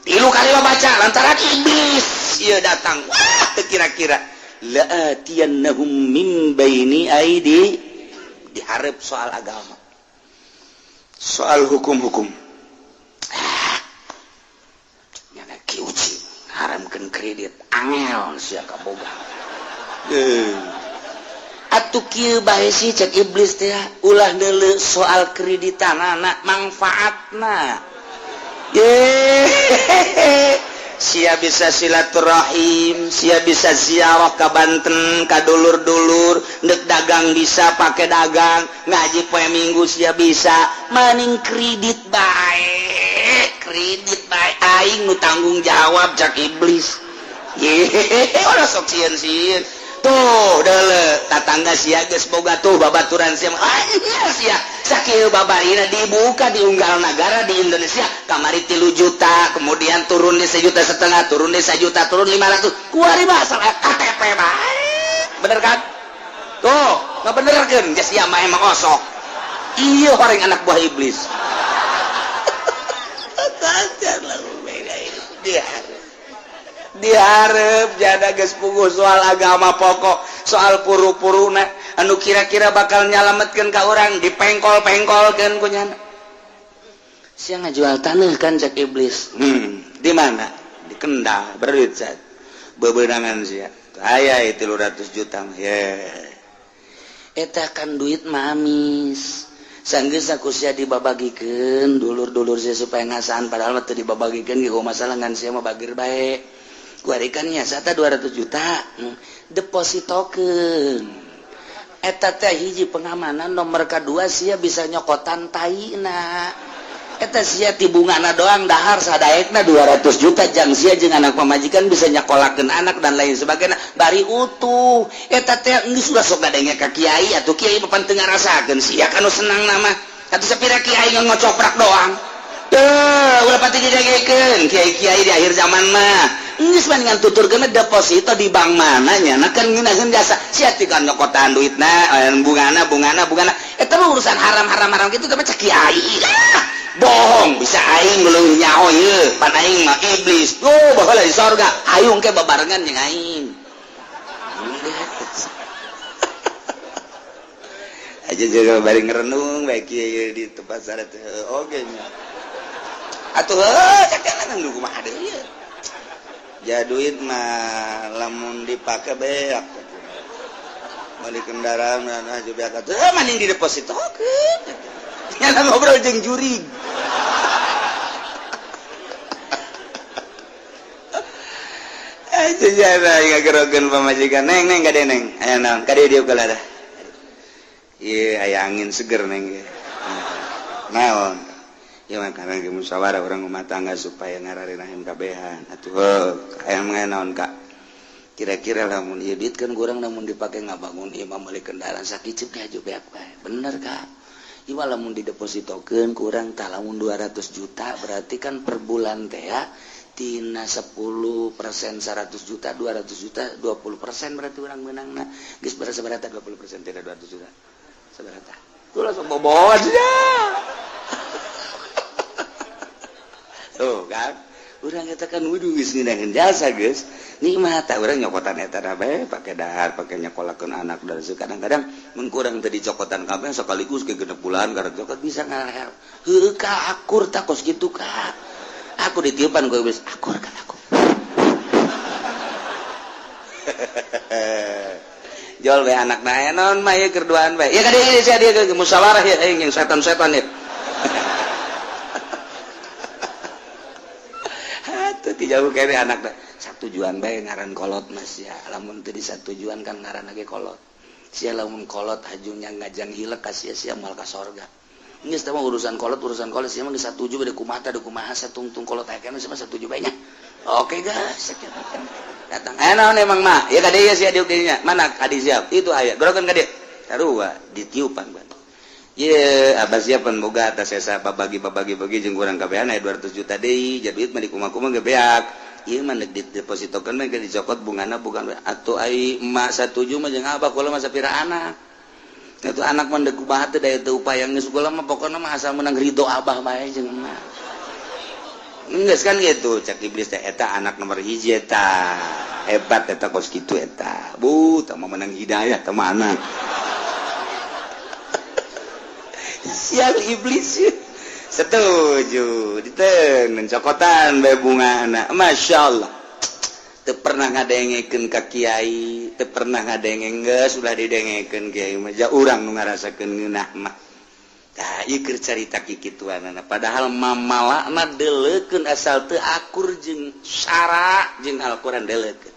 Speaker 4: 3 kali mah baca lantaran iblis ieu datang. Wah teu kira-kira la'atiyannahum min baini aidi diharap soal agama. Soal hukum-hukum. Nyana ki ucing haramkeun kredit angel sia kaboga. Atuh kieu bae sih cek iblis teh ulah neuleu soal kreditanana manfaatna. Sia bisa silaturahim, sia bisa ziarah ka Banten, ka dulur-dulur, ndek dagang bisa pake dagang, ngaji poe Minggu sia bisa, maning kredit bae, kredit bae aing nu tanggung jawab cak iblis. Yehehe, ulah sok sieun-sieun. Tuh, deuleu tatangga sia geus boga tuh babaturan sia. Ah, sia sakieu babarina dibuka di unggal nagara di Indonesia kamari 3 juta, kemudian turun di 1,5 juta, turun di 1 juta, turun 500. Kuari mah asal KTP bae. Bener kan? Tuh, ngabenerkeun geus sia mah emang osok. Ieu horeng anak buah iblis. Diharap jada geus puguh soal agama pokok, soal puru-puruna anu kira-kira bakal nyalametkeun ka urang dipengkol-pengkolkeun ku nyana. Sia ngajual taneuh kan cak iblis. Di mana? Di Kendal, berit sat. Bebenangan sia. Aya 300 juta. Ye. Eta kan duit mah amis. Sanggeus aku sia dibabagikeun dulur-dulur sia supaya ngasaan padahal mah teu dibabagikeun ge masalah ngan sia mah bagir bae. Kuarikannya sata 200 juta depositokeun eta teh hiji pengamanan nomor kedua sia bisa nyokotan taina eta sia ti bungana doang dahar sadaekna 200 juta jang sia jeung anak pamajikan bisa nyakolakeun anak dan lain sebagainya bari utuh eta teh geus ulah sok gadenge ka kiai atuh kiai mah pan teu ngarasakeun sia kan nu senang nama atuh sapira kiai ngocoprak doang teu ulah pati didengekeun kiai-kiai di akhir zaman mah geus mendingan tuturkeun deposito di bank mana nya kan ngeunaheun jasa sia ti kan nyokotan duitna bungana bungana bungana eta mah urusan haram-haram haram kitu teh mah cek kiai. Bohong bisa aing leuwih nyaho ieu pan aing mah iblis. Oh baheula di sorga hayung ke babarengan jeung aing. Aja juga bari ngerenung bae kieu di tempat sana teh oge nya. Atuh heuh cek nu kumaha deui ieu. Ja duit mah lamun dipake beak beli kendaraan nah juga beak atuh mending di depositokeun. Nyana ngobrol jeung jurig. Aja jana ngagerogeun pamajikan neng neng kade neng aya naon kade dieu kalah dah. Ieu aya angin seger neng ieu. Naon? Ya makana ge musyawarah urang rumah tangga supaya ngararinahin kabehan. Atuh heuh hayang naon ka? Kira-kira lamun ieu duit kan kurang lamun dipake ngabangun ieu mah meuli kendaraan sakiceup ge aju beak bae. Bener Kak. Ieu mah lamun didepositokeun kurang tah lamun 200 juta berarti kan per bulan teh ya tina 10% 100 juta 200 juta 20% berarti urang meunangna. Geus sabaraha 20% tina 200 juta. Sabaraha? Tuh langsung boboan sia. Tuh kan. Urang eta kan wudu geus ngeunaheun jasa geus. Nikmat tah urang nyokotan eta bae pake dahar, pake nyokolakeun anak dan kadang-kadang mun kurang teu dicokotan kabeh sekaligus ke 6 bulan karek cokot bisa ngarahel. Heueuh ka akur tah kos kitu ka. Aku ditiupan ku iblis, akur kan aku. Jol bae anakna naon mah ieu keur duaan bae. Ya ka dieu sia dieu ke musyawarah ya aing jeung setan-setan ya. Atuh ti jauh kene anakna. Satujuan bae ngaran kolot mas ya. Lamun teu disatujuan kan ngaran ge kolot. Sia lamun kolot hajunya ngajang hilek ka sia sia moal ka sorga. Geus teh mah urusan kolot sia mah geus satuju bade kumaha teh kumaha satungtung kolot aya kana sia mah satuju bae nya. Oke guys, datang. Naon emang mah? Ya ka dieu sia diuk dieu nya. Mana adi siap? Itu aya. Gorokeun ka dieu. Sarua ditiupan ban. Ye, abah siapan boga atas sesa babagi-babagi jeung urang kabehan aya 200 juta deui, jadi duit mah dikumaha-kumaha ge beak. Ieu mah deuk didepositokeun mah ge dicokot bungana bukan atuh ai emak satuju mah jeung abah kula mah sapira anak. Atuh anak mah deuk kumaha teh daya teu upaya geus kula mah pokona mah asal menang ridho abah bae jeung emak. Geus kan gitu cak iblis teh eta anak nomor hiji eta. Hebat eta kos kitu eta. Bu, tah mah menang hidayah teh mah anak. Sial iblis setuju diteun cokotan bae bungana. Masya Allah teu pernah ngadengekeun ka kiai, teu pernah ngadenge geus ulah didengekeun kiai mah ja urang nu ngarasakeun ngeunah mah. Tah ieu keur carita kikituanana padahal mamalakna deuleukeun asal teu akur jeung syara jeung Al-Qur'an deuleukeun.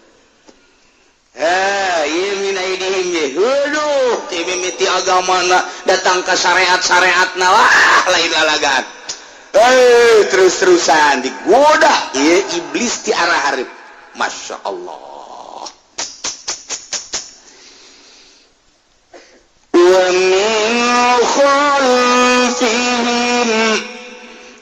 Speaker 4: Mimiti agamana datang ke syariat-syariatna wah lain lalagan. Terus-terusan digoda ieu iblis ti arah hareup. Masya Allah. Wa min khalfihim.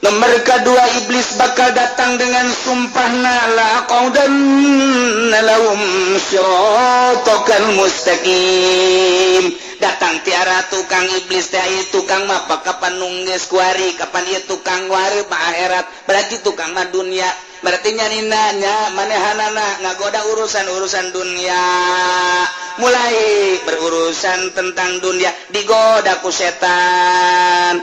Speaker 4: Nomor kedua iblis bakal datang dengan sumpahna la qaudanna lahum siratakal mustaqim. Datang tiara tukang iblis teh ieu tukang mah kapan nunggeus kuari, kapan ieu tukang wari mah akhirat, berarti tukang mah dunia. Berarti nyanina nya manehanana ngagoda urusan-urusan dunia. Mulai berurusan tentang dunia digoda ku setan.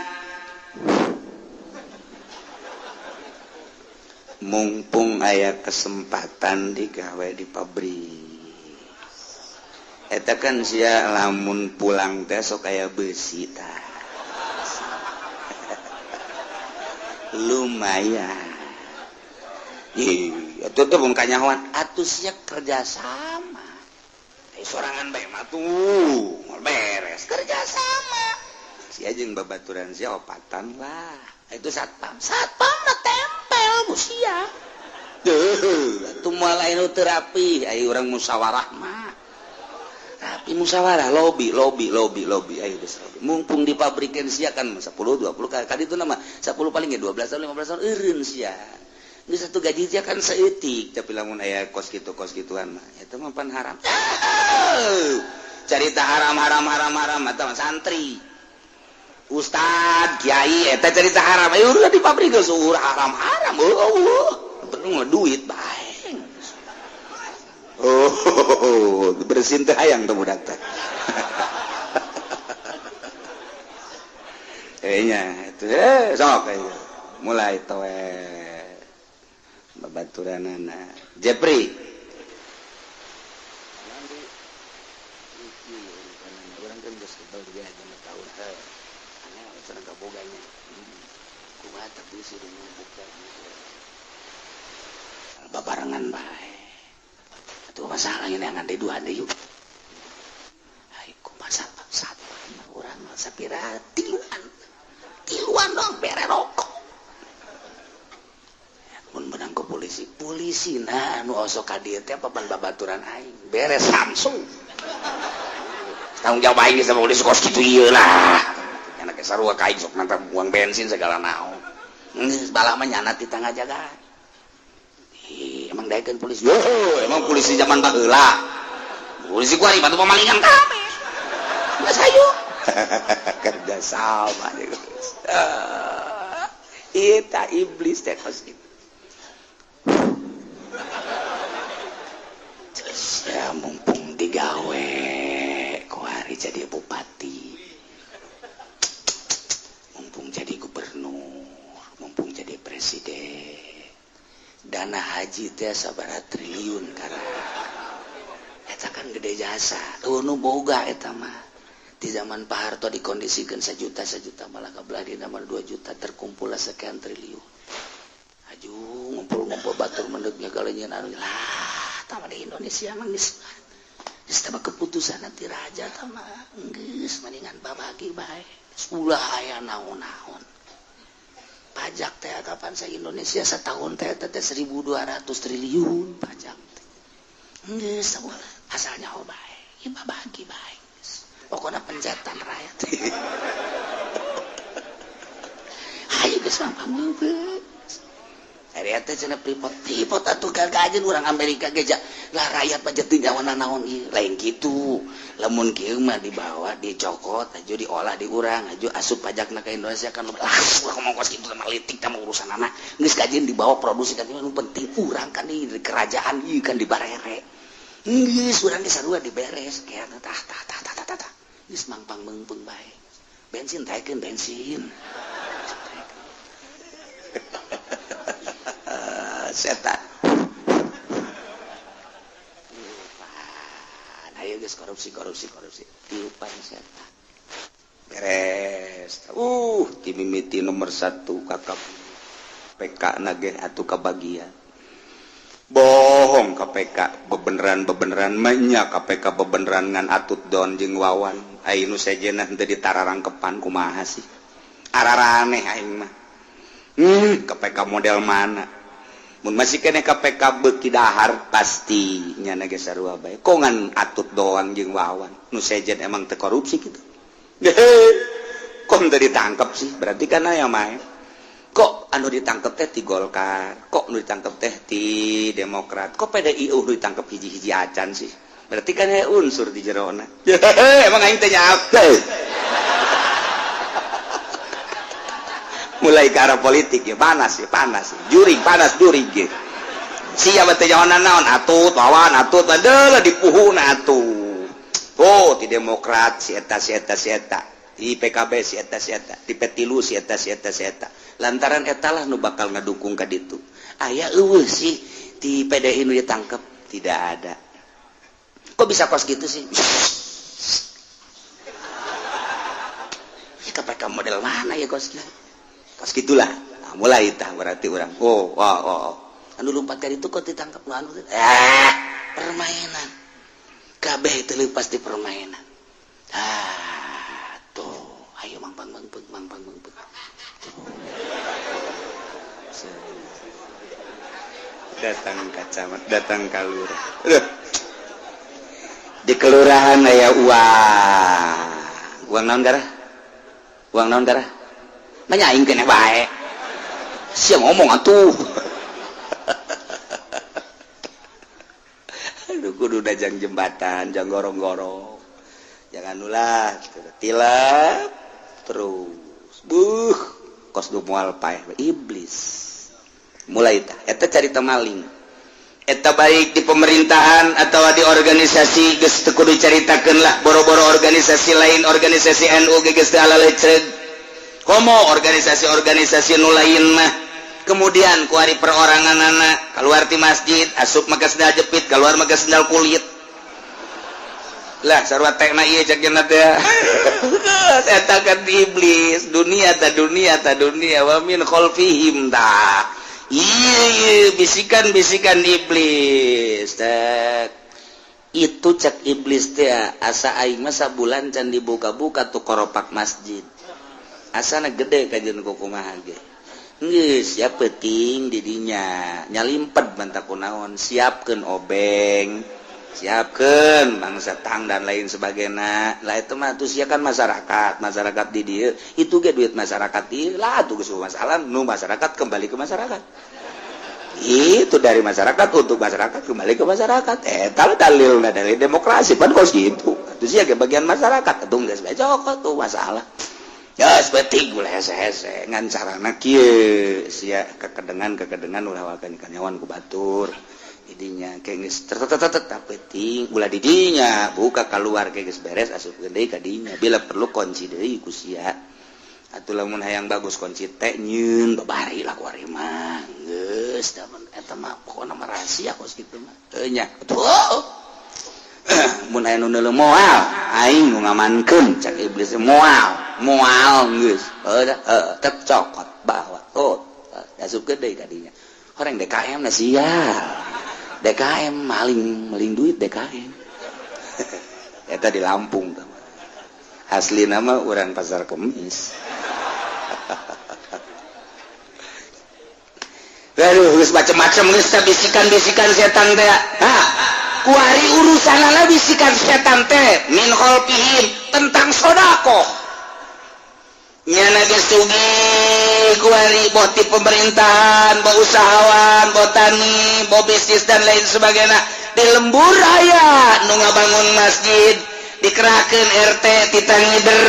Speaker 4: Mumpung aya kesempatan digawe di pabrik. Eta kan sia lamun pulang teh sok aya besi tah. Lumayan. Ih, atuh teh mun kanyahoan atuh sia kerja sama. Sorangan bae mah tuh beres kerja sama. Sia jeung babaturan sia opatan lah. Itu satpam. Satpam mah tempel ku sia. Deuh, atuh moal aya nu teu rapi, aya urang musyawarah mah. Tapi musyawarah lobi lobi lobi lobi ayo geus lobi. Mumpung di pabrikeun sia kan 10 20 kali itu nama 10 paling ge 12 tahun 15 tahun eureun sia. Geus satu gaji sia kan saeutik tapi lamun aya kos kitu kos kituan mah eta mah pan haram. Carita haram haram haram haram eta mah santri. Ustad, kiai eta carita haram. Ayo udah di pabrik geus haram haram. Eueuh, penting mah duit bae. Oh, bersin teh hayang tuh budak teh. Kayaknya itu sok ayo. Mulai towe babaturanana. Jepri. Nanti urang kan geus kebal dia aja tahun heuh. Aneh cenah kaboganya. Kumaha tapi sih buka. Babarengan bae. Itu masalah ini yang ada dua ada yuk. Hai, kumaha satpam urang mah sapira tiluan. Tiluan dong bere rokok. Mun menang ke polisi
Speaker 3: Polisi polisi nah anu osok ka dieu teh papan babaturan aing beres Samsung tanggung jawab aing sama polisi kos kitu ieu lah nyana ke sarua ka aing sok mantap buang bensin segala naon geus balah mah nyana ti tangga jaga. Emang daekeun polisi. Yo, emang polisi zaman baheula. Polisi kuari bantu pemalingan kabeh. Geus hayu. Kerja sama geus. Eta iblis teh kos kitu. Ya mumpung digawe kuari jadi bupati. Mumpung jadi gubernur, mumpung jadi presiden. Dana haji teh sabaraha triliun karena eta kan gede jasa nu boga eta mah di zaman Pak Harto dikondisikan sejuta sejuta malah kabelah di nama 2 juta terkumpul sekian triliun aju ngumpul-ngumpul batur mendeknya kalau anu lah tama di Indonesia mah geus geus tama keputusan nanti raja tama geus mendingan babagi bae ulah aya naon-naon. Pajak teh kapan sa Indonesia setahun teh teh 1.200 triliun pajak teh. Geus asalnya ho bae, ieu bagi bae. Pokona pencetan rakyat. Hayu geus mangpang. Ari teh cenah pripot pripot atuh gagajeun urang Amerika ge lah rakyat mah teu nyawa naon ieu lain kitu. Lamun kieu mah dibawa dicokot aju diolah di urang aju asup pajakna ka Indonesia kan lah urang ngomong kos kitu mah litik tah urusan anak geus kajeun dibawa produksi kan nu penting urang kan di kerajaan ieu kan dibarere geus urang ge sarua diberes kieu tah tah tah tah tah tah geus mangpang meungpeung bae bensin taekeun bensin setan. Ayo guys korupsi korupsi korupsi tiupan setan beres. Timimiti nomor 1 kakap PK nage atuh kabagian bohong KPK bebeneran bebeneran menya KPK bebeneran ngan atut don jeung wawan aing nu sejenah teu ditararangkepan kumaha sih araraneh aing mah KPK model mana mun masih kene KPK beuki dahar pasti nyana ge sarua bae kok ngan atut doang jeung wawan nu sejen emang teu korupsi kitu kok teu ditangkep sih berarti kan aya mah kok anu ditangkep teh ti Golkar kok nu ditangkep teh ti Demokrat kok PDI nu ditangkep hiji-hiji acan sih berarti kan aya unsur di jerona emang aing teh nyape mulai ke arah politik ya panas juring panas juring gitu siapa teh nyawa naon atut lawan atut adalah dipuhuna atuh oh di Demokrat si eta si eta si eta di PKB si eta si eta di P3 si eta si eta si eta lantaran eta lah nu bakal ngadukung ka ditu aya eueuh sih di PDI nu ditangkep tidak ada kok bisa kos gitu sih KPK model mana ya kos gitu kos gitulah nah, mulai tah berarti orang oh oh oh anu lompat kali itu kok ditangkap nu anu permainan kabeh itu lepas di permainan ah tuh ayo mangpang mangpang mangpang mangpang datang ka camat datang ka lurah di kelurahan aya uang uang naon darah uang naon darah banyak aing kene bae sia ngomong atuh aduh kudu dajang jembatan jang gorong-gorong jangan ulah tilap terus buh kos du moal paeh iblis mulai tah eta carita maling eta baik di pemerintahan atau di organisasi geus teu kudu caritakeun lah boro-boro organisasi lain organisasi NU ge geus teu alaleceg komo organisasi-organisasi nu lain mah kemudian kuari perorangan anak keluar ti masjid asup make sendal jepit keluar make sendal kulit lah sarua tekna ieu cek cenah teh eta kan iblis dunia ta dunia ta dunia wa min khalfihim ta ieu bisikan-bisikan iblis tek itu cek iblis teh asa aing mah sabulan can dibuka-buka tuh koropak masjid asana gede kajian kumaha ge
Speaker 4: Geus ya peuting didinya nyalimpet bantak kunaon, siapkeun obeng, siapkeun bangsa tang dan lain sebagainya lah. Itu mah tuh sia kan masyarakat, masyarakat di dieu itu ge duit masyarakat ieu lah tuh. Geus masalah nu masyarakat kembali ke masyarakat, itu dari masyarakat untuk masyarakat, kembali ke masyarakat. Eh, kalau dalil dalil demokrasi pan kos gitu itu sih ya bagian masyarakat itu geus bae cokot tuh masalah. Ya seperti gula hese-hese ngan carana kieu sia kekedengan kekedengan ulah wakan kanyawan ku batur didinya kayak geus tetep penting ulah didinya buka keluar kayak geus beres, asupkeun deui ka dinya. Bila perlu kunci deui ku sia atuh. Lamun hayang bagus kunci teh nyeun babari lah ku ari mah geus da eta mah pokona mah rahasia kos kitu mah. Heuh nya atuh, mun aya nu neuleuh moal aing nu ngamankeun, cak iblis. Moal moal geus heuh heuh tep cokot bawa oh asupkeun deui ka dinya. Orang DKM na sial, DKM maling, maling duit DKM eta di Lampung tuh. Asli nama orang Pasar Kemis. Aduh, geus macem-macem geus bisikan-bisikan setan teh. Hah, kuari urusanana bisikan setan teh min khalfihim tentang sodakoh. Nyana geus sugih kuari, boh ti pemerintahan, boh usahawan, boh tani, boh bisnis dan lain sebagainya. Di lembur aya nu ngabangun masjid, dikerahkeun RT titah ngider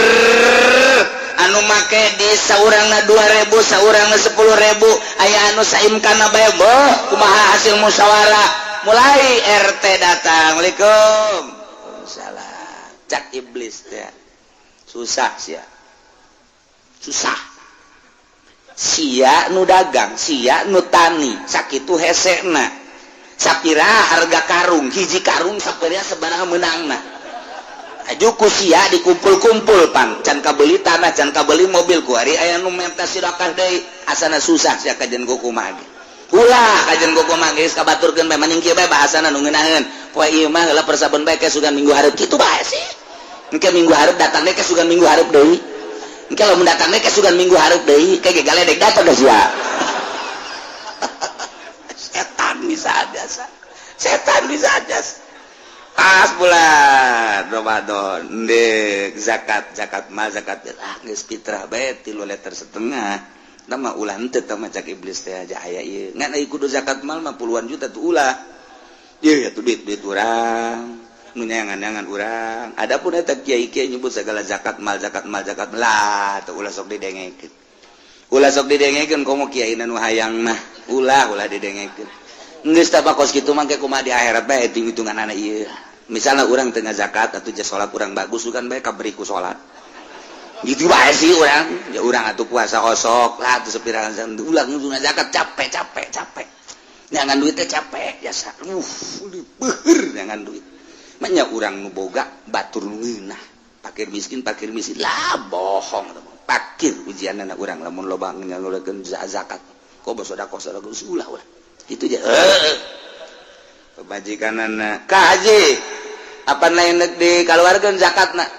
Speaker 4: anu make di saurangna 2000, saurangna 10.000, aya anu saimkana bae. Boh kumaha hasil musyawarah, mulai RT datang, "Assalamualaikum." Salah, cak iblis teh, susah sia, susah sia nu dagang, sia nu tani, sakitu hesena, sapira harga karung, hiji karung sapira sabaraha meunangna. Aju ku sia dikumpul-kumpul pan can kabeli tanah, can kabeli mobil. Ku ari aya nu menta sedekah deui, asana susah sia kajen kumaha ge. Ulah kajen kumaha geus kabaturkeun bae, mending kieu bae bahasana nu ngeunaheun. Poe ieu mah heula persabun bae ke sugan minggu hareup, kitu bae sih. Engke minggu hareup datang deui, ke sugan minggu hareup deui. Engke lamun datang deui ke sugan minggu hareup deui, ke ge galedek datang geus sia. Setan bisa aja, setan bisa aja. Pas bulan Ramadan dek zakat, zakat mal, zakat, ah geus fitrah bae 3,5 liter. Nama ulah henteu tah mah, cak iblis teh aja aya ieu. Ngan ai kudu zakat mal mah puluhan juta tuh ulah. Ieu ya tuh duit-duit urang nu nyangan-nyangan urang. Adapun eta kiai-kiai nyebut segala zakat mal, zakat mal, zakat lah tuh ulah sok didengekeun. Ulah sok didengekeun, komo kiai nu hayang mah ulah, ulah didengekeun. Geus tah kos kitu mah ke kumaha di akhirat bae hitung-hitungan anak ieu. Misalnya orang tengah zakat atau salat kurang bagus kan bae kaberi ku salat gitu bae sih orang ya. Urang atuh puasa osok lah tuh sepirangan ulah ngudu zakat, capek capek capek jangan duitnya, capek jasa beuheur jangan duit. Manya urang nu boga batur nu ngeunah, pakir miskin, pakir miskin lah, bohong pakir ujian anak urang lamun loba nganggulekeun zakat kok sedekah, sedekah ulah, ulah itu aja. Pemajikan anak kaji apa lain dek dikeluarkan zakat nak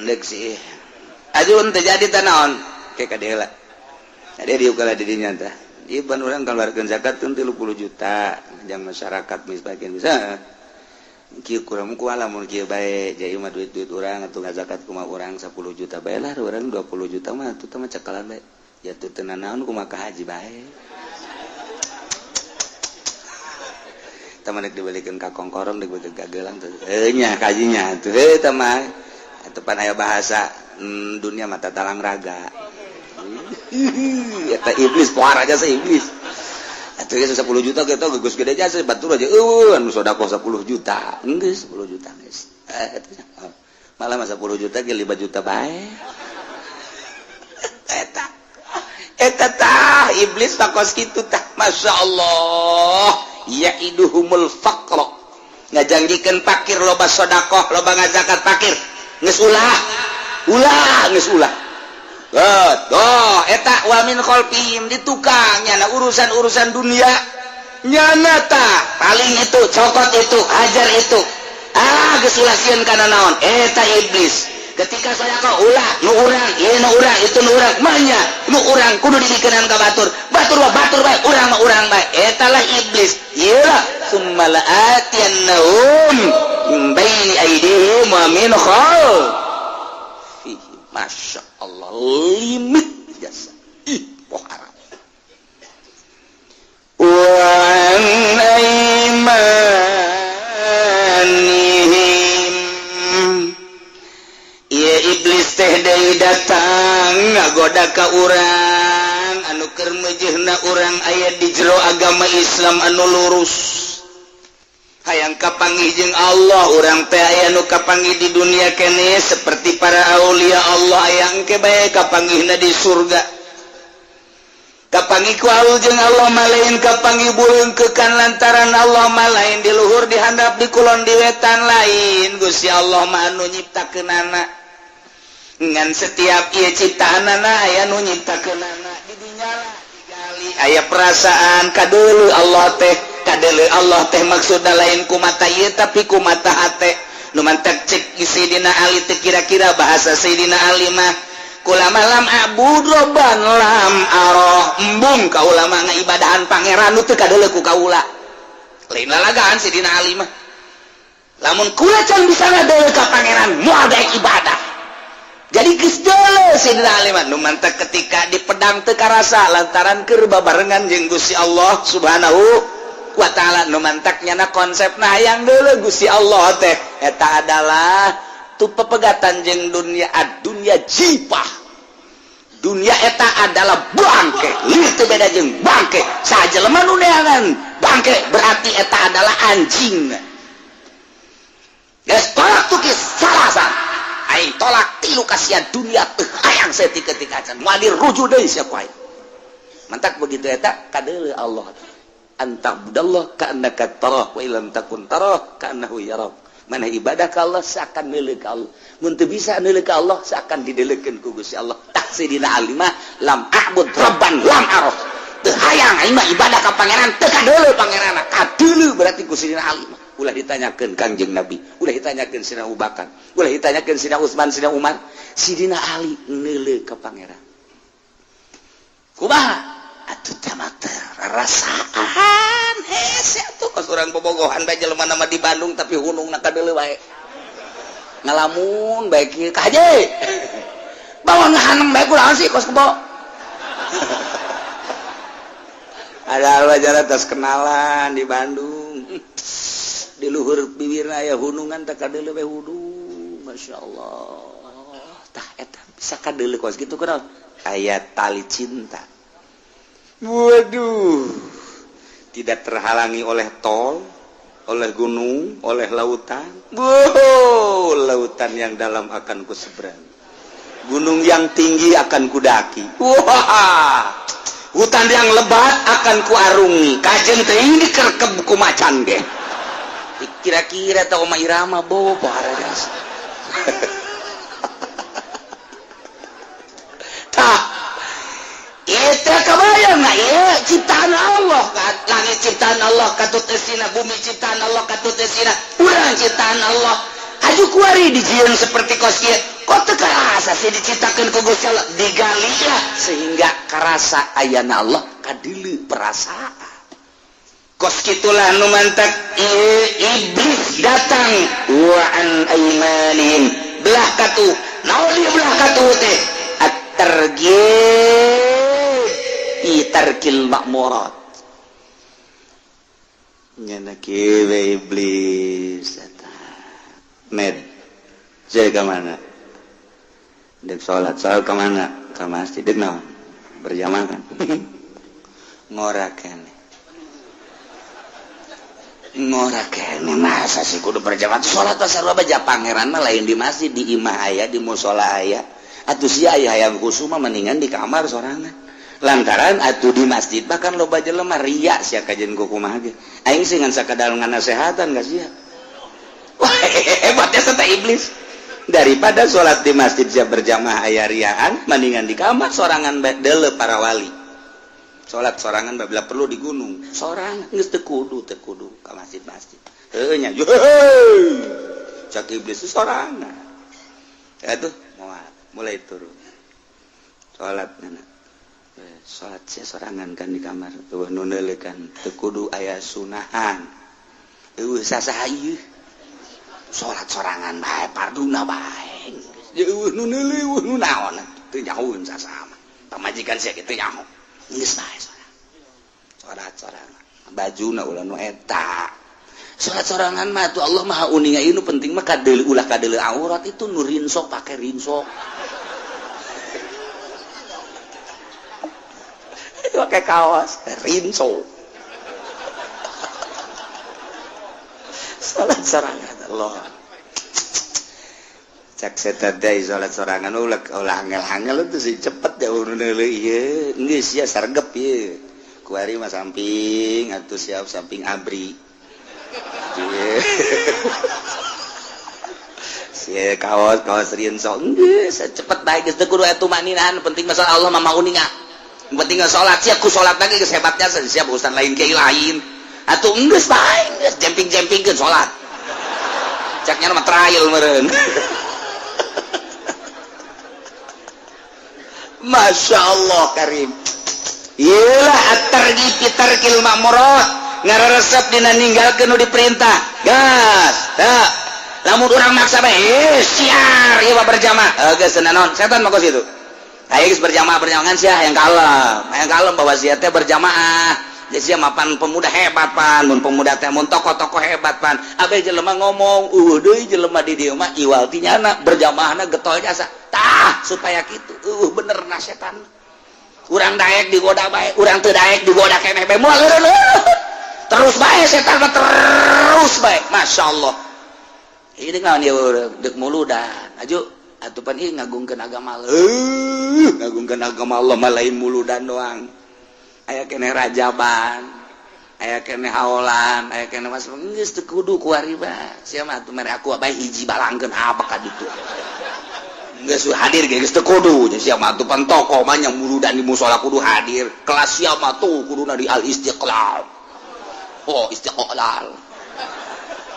Speaker 4: dek sih ajun terjadi tanaon kayak kadela ada di ukala didinya tah. Ieu ban urang keluarkan zakat teh 30 juta jang masyarakat miskin bisa kieu kurang ku lamun kieu bae jadi mah duit-duit urang atuh ngazakat kumaha urang 10 juta bae lah, urang 20 juta mah atuh mah cekalan bae ya tuh teu nanaon kumaha ka haji bae. Teman dibalikin ka kongkorong, dibalikin ka gelang tuh nya kajinya tuh heuh mah atuh pan aya bahasa dunia mata talang raga eta iblis poar aja sih iblis atuh geus 10 juta kita geus gede aja batur aja eueuh anu sedekah 10 juta geus 10 juta geus malah mah 10 juta ge 5 juta bae. Eta eta tah iblis kos kitu tah. Masya Allah, yaiduhumul faqra, ngajanjikeun pakir loba sedekah, loba ngazakat, pakir geus ulah, ulah geus ulah. Oh, eta wa min khalfihim di tukang nyana urusan-urusan dunia nyana tah paling itu cokot itu hajar itu ah geus ulah sieun kana naon eta iblis. Ketika sedekah ulah nu urang, ieu nu urang, itu nu urang, manya nu urang kudu dibikeun ka batur. Batur mah batur bae, urang mah urang bae. Eta lah iblis. Ieu lah summa la'atiyannahum min baini aydihim wa min khalfihim. Masya Allah, limit jasa. Ih, poh haram. Wa an aimanihim. Ieu iblis teh deui datang ngagoda ka urang anu keur meujeuhna urang aya di jero agama Islam anu lurus. Hayang kapanggih jeung Allah, urang teh aya nu kapanggih di dunia kene seperti para aulia Allah, aya engke bae kapanggihna di surga. Kapanggih ku jeung Allah mah lain kapanggih beuleungkeukan lantaran Allah mah lain di luhur, di handap, di kulon, di wetan, lain. Gusti Allah mah anu nyiptakeunana, ngan setiap ieu ciptaanana aya nu nyiptakeunana. Di dinya lah digali aya perasaan kadeuleu Allah teh. Kadeuleu Allah teh maksudna lain ku mata ieu, tapi ku mata hate. Nu mantak cek Sayyidina Ali teh, kira-kira bahasa Sayyidina Ali mah, kulama lam a'bud robban lam aroh. Embung kaula mah ngaibadahan pangeran nu teu kadeuleu ku kaula. Lain lalagaan Sayyidina Ali mah, lamun kula can bisa ngadeuleu ka pangeran, moal daek ibadah. Jadi geus deuleu Sayyidina Ali mah. Nu mantak ketika di pedang teu karasa lantaran keur babarengan jeung Gusti Allah Subhanahu wa Ta'ala. Nu mantak nyana konsepna hayang deuleu Gusti Allah teh eta adalah tu pepegatan jeung dunia. Ad-dunya jipah, dunia eta adalah bangke, lieur teu beda jeung bangke. Sajelema nu neangan bangke berarti eta adalah anjing. Geus tolak tukis salasan, aing tolak tilu kasihan dunia, teu hayang saeutik ketika acan moal dirujuk deui sia ku aing. Mantak begitu eta kadeuleu Allah, anta'budallah ka'annaka tarah wa illam takun tarah ka'annahu yarak. Mana ibadah ka Allah seakan neuleuh ka Allah, mun teu bisa neuleuh ka Allah, seakan dideulekeun ku Gusti Allah. Tak Sayyidina Ali mah, lam a'bud rabban lam arah, teu hayang aing mah ibadah ka pangeran teu kadeuleu pangeranna. Kadeuleu berarti ku Sayyidina Ali mah ulah ditanyakeun Kangjeng Nabi, ulah ditanyakeun Sayyidina Abu Bakar, ulah ditanyakeun Sayyidina Utsman, Sayyidina Umar. Sayyidina Ali neuleuh ka pangeran kumaha atuh teh mah rasaan hese atuh. Kos urang bobogohan bae, jelema nama di Bandung tapi hunungna kadeuleu bae, ngalamun bae kieu ka haji bawa ngahaneng bae, kunaon sih kos kebo. Ada wajar atas kenalan di Bandung, di luhur bibirna aya hunungan, tak kadeuleu bae hudung. Masya Allah, tah eta bisa kadeuleu kos kitu kunaon, aya tali cinta. Waduh, tidak terhalangi oleh tol, oleh gunung, oleh lautan. Wow, lautan yang dalam akan ku seberang, gunung yang tinggi akan kudaki, wah, hutan yang lebat akan kuarungi, kajen teh ini dikerkeb ku macan ge. Kira-kira tau mah irama bobo jas. Tah itu kebayang nggak ya, ciptaan Allah, langit ciptaan Allah katut esina, bumi ciptaan Allah katut esina, urang ciptaan Allah. Haju kuari dijieun seperti kos kieu, kok teu karasa sih diciptakeun ku Gusti Allah? Digali lah sehingga karasa ayana Allah, kadeuleu perasaan. Kos kitulah nu mantak iblis datang wa an aimanihim, belah katu naon ieu, belah katu teh at-targhib fi tarkil ma'murat. Nyana kieu iblis eta med saya ke mana dek salat, salat ke mana, ke masjid, dek naon, berjamaah kan. Ngora kene, ngora kene, masa sih kudu berjamaah salat? Pasar baja pangeran mah lain di masjid, di imah aya, di musola aya. Atuh sia aya hayang khusyuk mah mendingan di kamar sorangan, lantaran atuh di masjid bahkan loba jelema ria sia kajen ku kumaha ge. Aing sih ngan sakadar nganasehatan ka sia. Wah, hebatnya serta iblis, daripada sholat di masjid sia berjamaah aya riaan, mendingan di kamar sorangan deuleu. Para wali sholat sorangan, bila perlu di gunung sorangan, geus teu kudu ka masjid-masjid. Heuh nya, cak iblis sorangan. Aduh, moal mulai turun. Salat nana. Salat sia sorangan kan di kamar. Eueuh nu neuleukan teu kudu aya sunahan. Eueuh sasaha ieu. Salat sorangan bae parduna bae. Eueuh nu neuleuh eueuh nu naon teu nyahoeun sasaha mah. Pamajikan sia kitu nyaho. Geus bae salat. Salat sorangan. Bajuna ulah nu eta. Salat sorangan mah tuh Allah Maha uninga ieu nu penting mah kadeuleu ulah kadeuleu aurat itu nu rinsok pake rinsok. Pakai kaos rinso. Salat sorangan Allah. Cak setan teh salat sorangan ulah ulah angel-angel itu sih cepet ya nu neuleuh ieu geus sia sargep ieu. Kuari mah samping atuh siap samping abri. Sia kaos kaos rinso geus cepet bae geus teu kudu atuh maninaan penting masalah Allah mah uninga. Penting salat sia ku salat lagi geus hebatnya siap urusan lain kiai lain. Atuh geus bae geus jemping-jempingkeun salat. Caknya mah trial meureun. Masya Allah karim. Iyalah at-targhib fi tarkil ma'murat. Ngaresep dina ninggalkeun nu diperintah. Gas, teu. Lamun urang maksa bae, siar ieu mah berjamaah. Geus naon setan mah kos kitu. Ayo geus berjamaah berjamaah sia yang kalem. Yang kalem bahwa sia teh berjamaah. Jadi sia mapan pemuda hebat pan, mun pemuda teh mun tokoh-tokoh hebat pan. Abe jelema ngomong, eueuh deui jelema di dieu mah iwal ti nyana berjamaahna getol jasa. Tah supaya kitu. Eueuh bener na setan. Urang daek digoda bae, urang teu daek digoda keneh bae. Moal eureun. Terus bae setan mah terus bae. Masyaallah. Ieu naon ieu deuk muludan. Aju atuh pan ieu ngagungkeun agama Allah. Ngagungkeun agama Allah mah lain muludan doang. Aya keneh rajaban, aya keneh haolan, aya keneh mas geus teu kudu kuari bae. Sia mah atuh mere aku bae hiji balangkeun apa ka ditu. Geus hadir ge geus teu kudu. Sia mah atuh pan tokoh mah nya muludan di musala kudu hadir. Kelas sia mah tuh kuduna di Al Istiqlal. Oh, Istiqlal.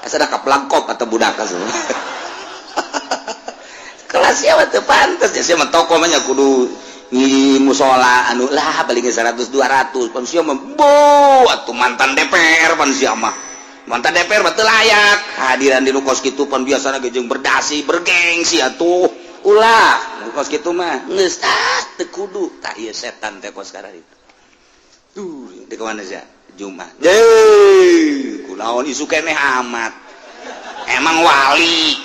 Speaker 4: Asa da kaplangkop atau budak asuh. Kelas sia mah teu pantes sia mah tokoh mah nya kudu di musola anu lah paling 100 200 pan sia mah bo atuh mantan DPR pan sia mah. Mantan DPR mah teu layak hadiran di nu kos kitu pan biasana ge jeung berdasi bergengsi atuh. Ulah nu kos kitu mah geus ah teu kudu tah ieu setan teh kos kararitu. Tuh di mana sia? Jumat. Deui, kunaon isu keneh amat. Emang wali.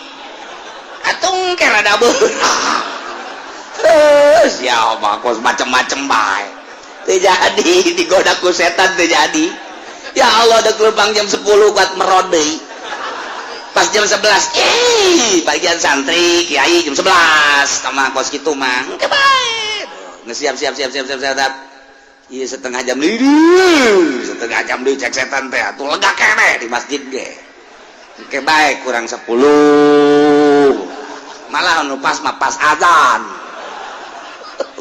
Speaker 4: Atung ke rada beurang. Siapa kos macem-macem bae. Teu jadi digoda ku setan teu jadi. Ya Allah deuk leumpang jam 10 kuat merod deui. Pas jam 11, bagian santri kiai jam 11 sama kos kitu mah. Engke bae. Geus siap siap siap siap siap siap. Ieu setengah jam deui, setengah jam deui cek setan teh atuh lega keneh di masjid ge. Engke bae kurang 10. Malah nu pas mah pas azan.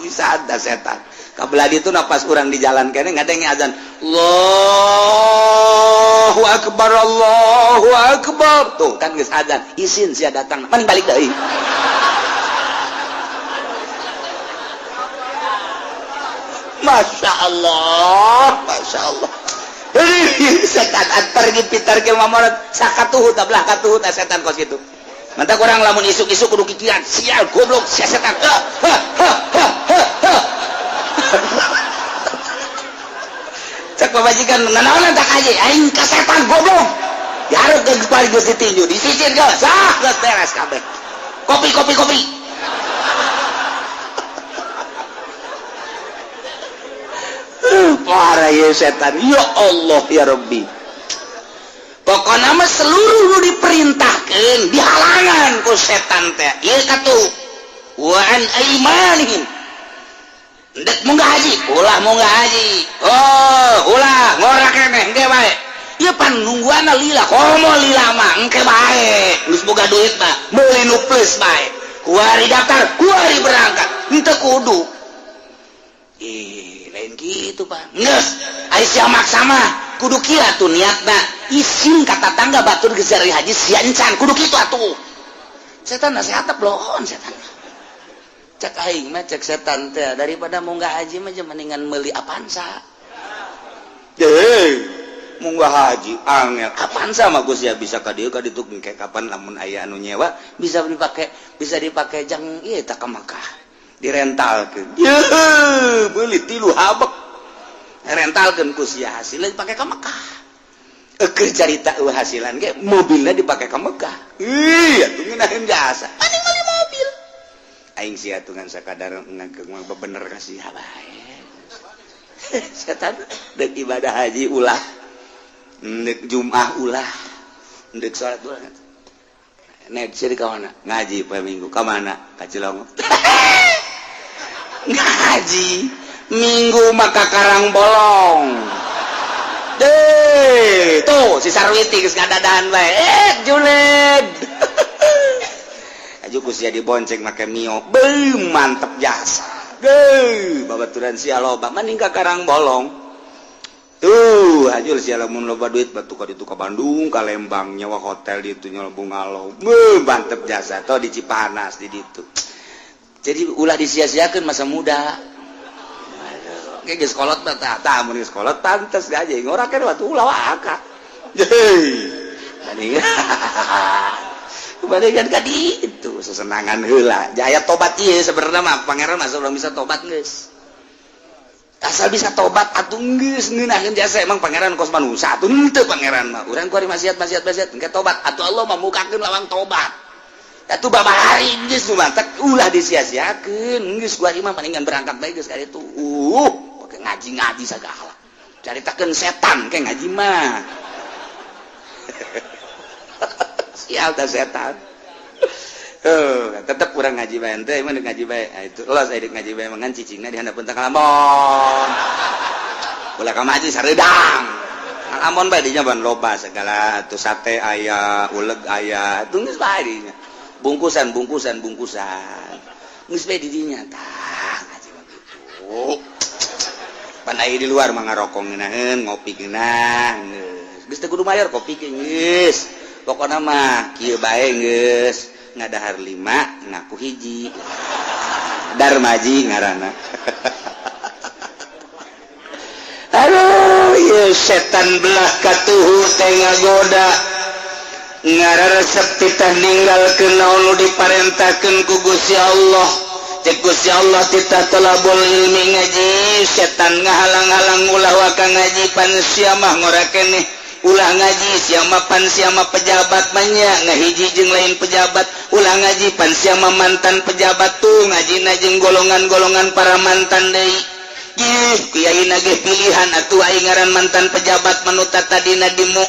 Speaker 4: Bisa ada setan. Kabelah ditu na pas urang di jalan keneh ngadenge azan. Allahu akbar Allahu akbar. Tuh kan geus azan. Isin sia datang. Mending balik deui. Masya Allah, Masya Allah. Setan pergi pitar ke mamorat sakatuhu tablah katuhu ta setan kos kitu. Mantap orang lamun isuk-isuk kudu kikian, sial goblok sia setan. Ha ha ha ha ha. Cek pamajikan nanaonan tak aja aing ka setan goblok. Dihareup geus balik geus ditinju, disisir geus. Sah geus beres kabeh. Kopi kopi kopi. Parah ya setan. Ya Allah ya Rabbi. Pokokna mah seluruh nu diperintahkeun dihalangan ku setan teh. Ieu katuh wa an aimanihim. Ndek munggah haji, ulah munggah haji. Oh, ulah ngora keneh engke bae. Ieu pan nungguanna lila, komo lila mah engke bae. Geus boga duit mah meuli nu plus bae. Kuari daftar, kuari berangkat. Henteu kudu. Ih, lain gitu Pak. Geus, ai sia maksa mah kudu kieu atuh niatna. Isin ka tatangga batur geus dari haji sia encan kudu kitu atuh.
Speaker 3: Setan nasihat bloon setan. Cek aing mah, cek setan teh, daripada munggah haji mah mendingan meuli Avanza.
Speaker 4: Hei, munggah haji angel. Avanza mah Gus ya bisa ka dieu ka ditu, engke kapan lamun aya anu nyewa bisa dipakai jang ieu tah ka Makkah, direntalkeun. Yeuh, meuli tilu habek. Rentalkeun ku sia, hasilna dipake ka Makkah. Eukeur carita eueuh hasilan ge mobilna dipake ka Mekah. Ih, atuh ngeunaheun jasa. Mending meuli mobil. Aing sia atuh ngan sakadar ngageng mah bener ka sia bae. Setan dek ibadah haji ulah, dek Jumat ulah, dek salat ulah. Nek sih ka mana? Ngaji poe Minggu ka mana? Ka Cilongok. Ngaji Minggu maka Karang Bolong. Deh, tuh si Sarwiti geus ngadadahan bae. Eh, julid. Aju ku sia dibonceng make Mio. Beuh, mantep jasa. Geuh, babaturan sia loba mending ka Karang Bolong. Tuh, ajul sia lamun loba duit batu ka ditu ka Bandung, ka Lembang, nyewa hotel di itu, nyewa bungalow. Beuh, mantep jasa. Tuh di Cipanas di ditu. Jadi ulah disia-siakeun masa muda. Aduh, geus kolot mah tah, tah mun geus kolot pantes aja ngorakeun waktu ulah waka. Heuy. Mending kebalikan ka ditu sesenangan heula. Jaya tobat ieu sebenarnya mah pangeran mah belum bisa tobat geus. Asal bisa tobat atuh geus ngeunaheun jasa, emang pangeran kos manusia atuh henteu pangeran mah. Urang ku ari maksiat maksiat maksiat engke tobat atuh Allah mah mukakeun lawang tobat. Atuh babari geus nu mantak ulah disia-siakeun geus gua mah mendingan berangkat bae geus ka ditu. Pake ngaji-ngaji sagala. Caritakeun setan ke ngaji mah. Sial teh setan. Tetep kurang ngaji bae ente emang ngaji bae. Nah, itu los aya ngaji bae mangan cicingna di handapeun teh kalamon. Ulah ka ngaji sareudang. Kalamon bae dinya ban loba segala tuh, sate aya, uleg aya, tuh geus bae dinya. Bungkusan bungkusan bungkusan. Geus bae di dinya tah ngaji mah kitu. Pan aya di luar mah ngarokok ngeunaheun, ngopi ngeunah geus. Geus teu kudu mayar kopi ge geus. Pokona mah kieu bae geus, ngadahar lima ngaku hiji. Darmaji ngaranna. Aduh, ieu setan belah katuhu teh ngagoda. Ngararesep titah ninggalkeun naon nu diparentahkeun ku Gusti Allah. Cek Gusti Allah titah tolabul ilmi, ngaji, setan ngahalang-halang ulah waka ngaji, pan sia mah ngora keneh, ulah ngaji sia mah, pan sia mah pejabat banyak ngahiji jeung lain pejabat, ulah ngaji pan sia mah mantan pejabat, tuh ngajina jeung golongan-golongan para mantan deui. Ih, kiai nage pilihan atuh aing ngaran mantan pejabat manuta tadina dimu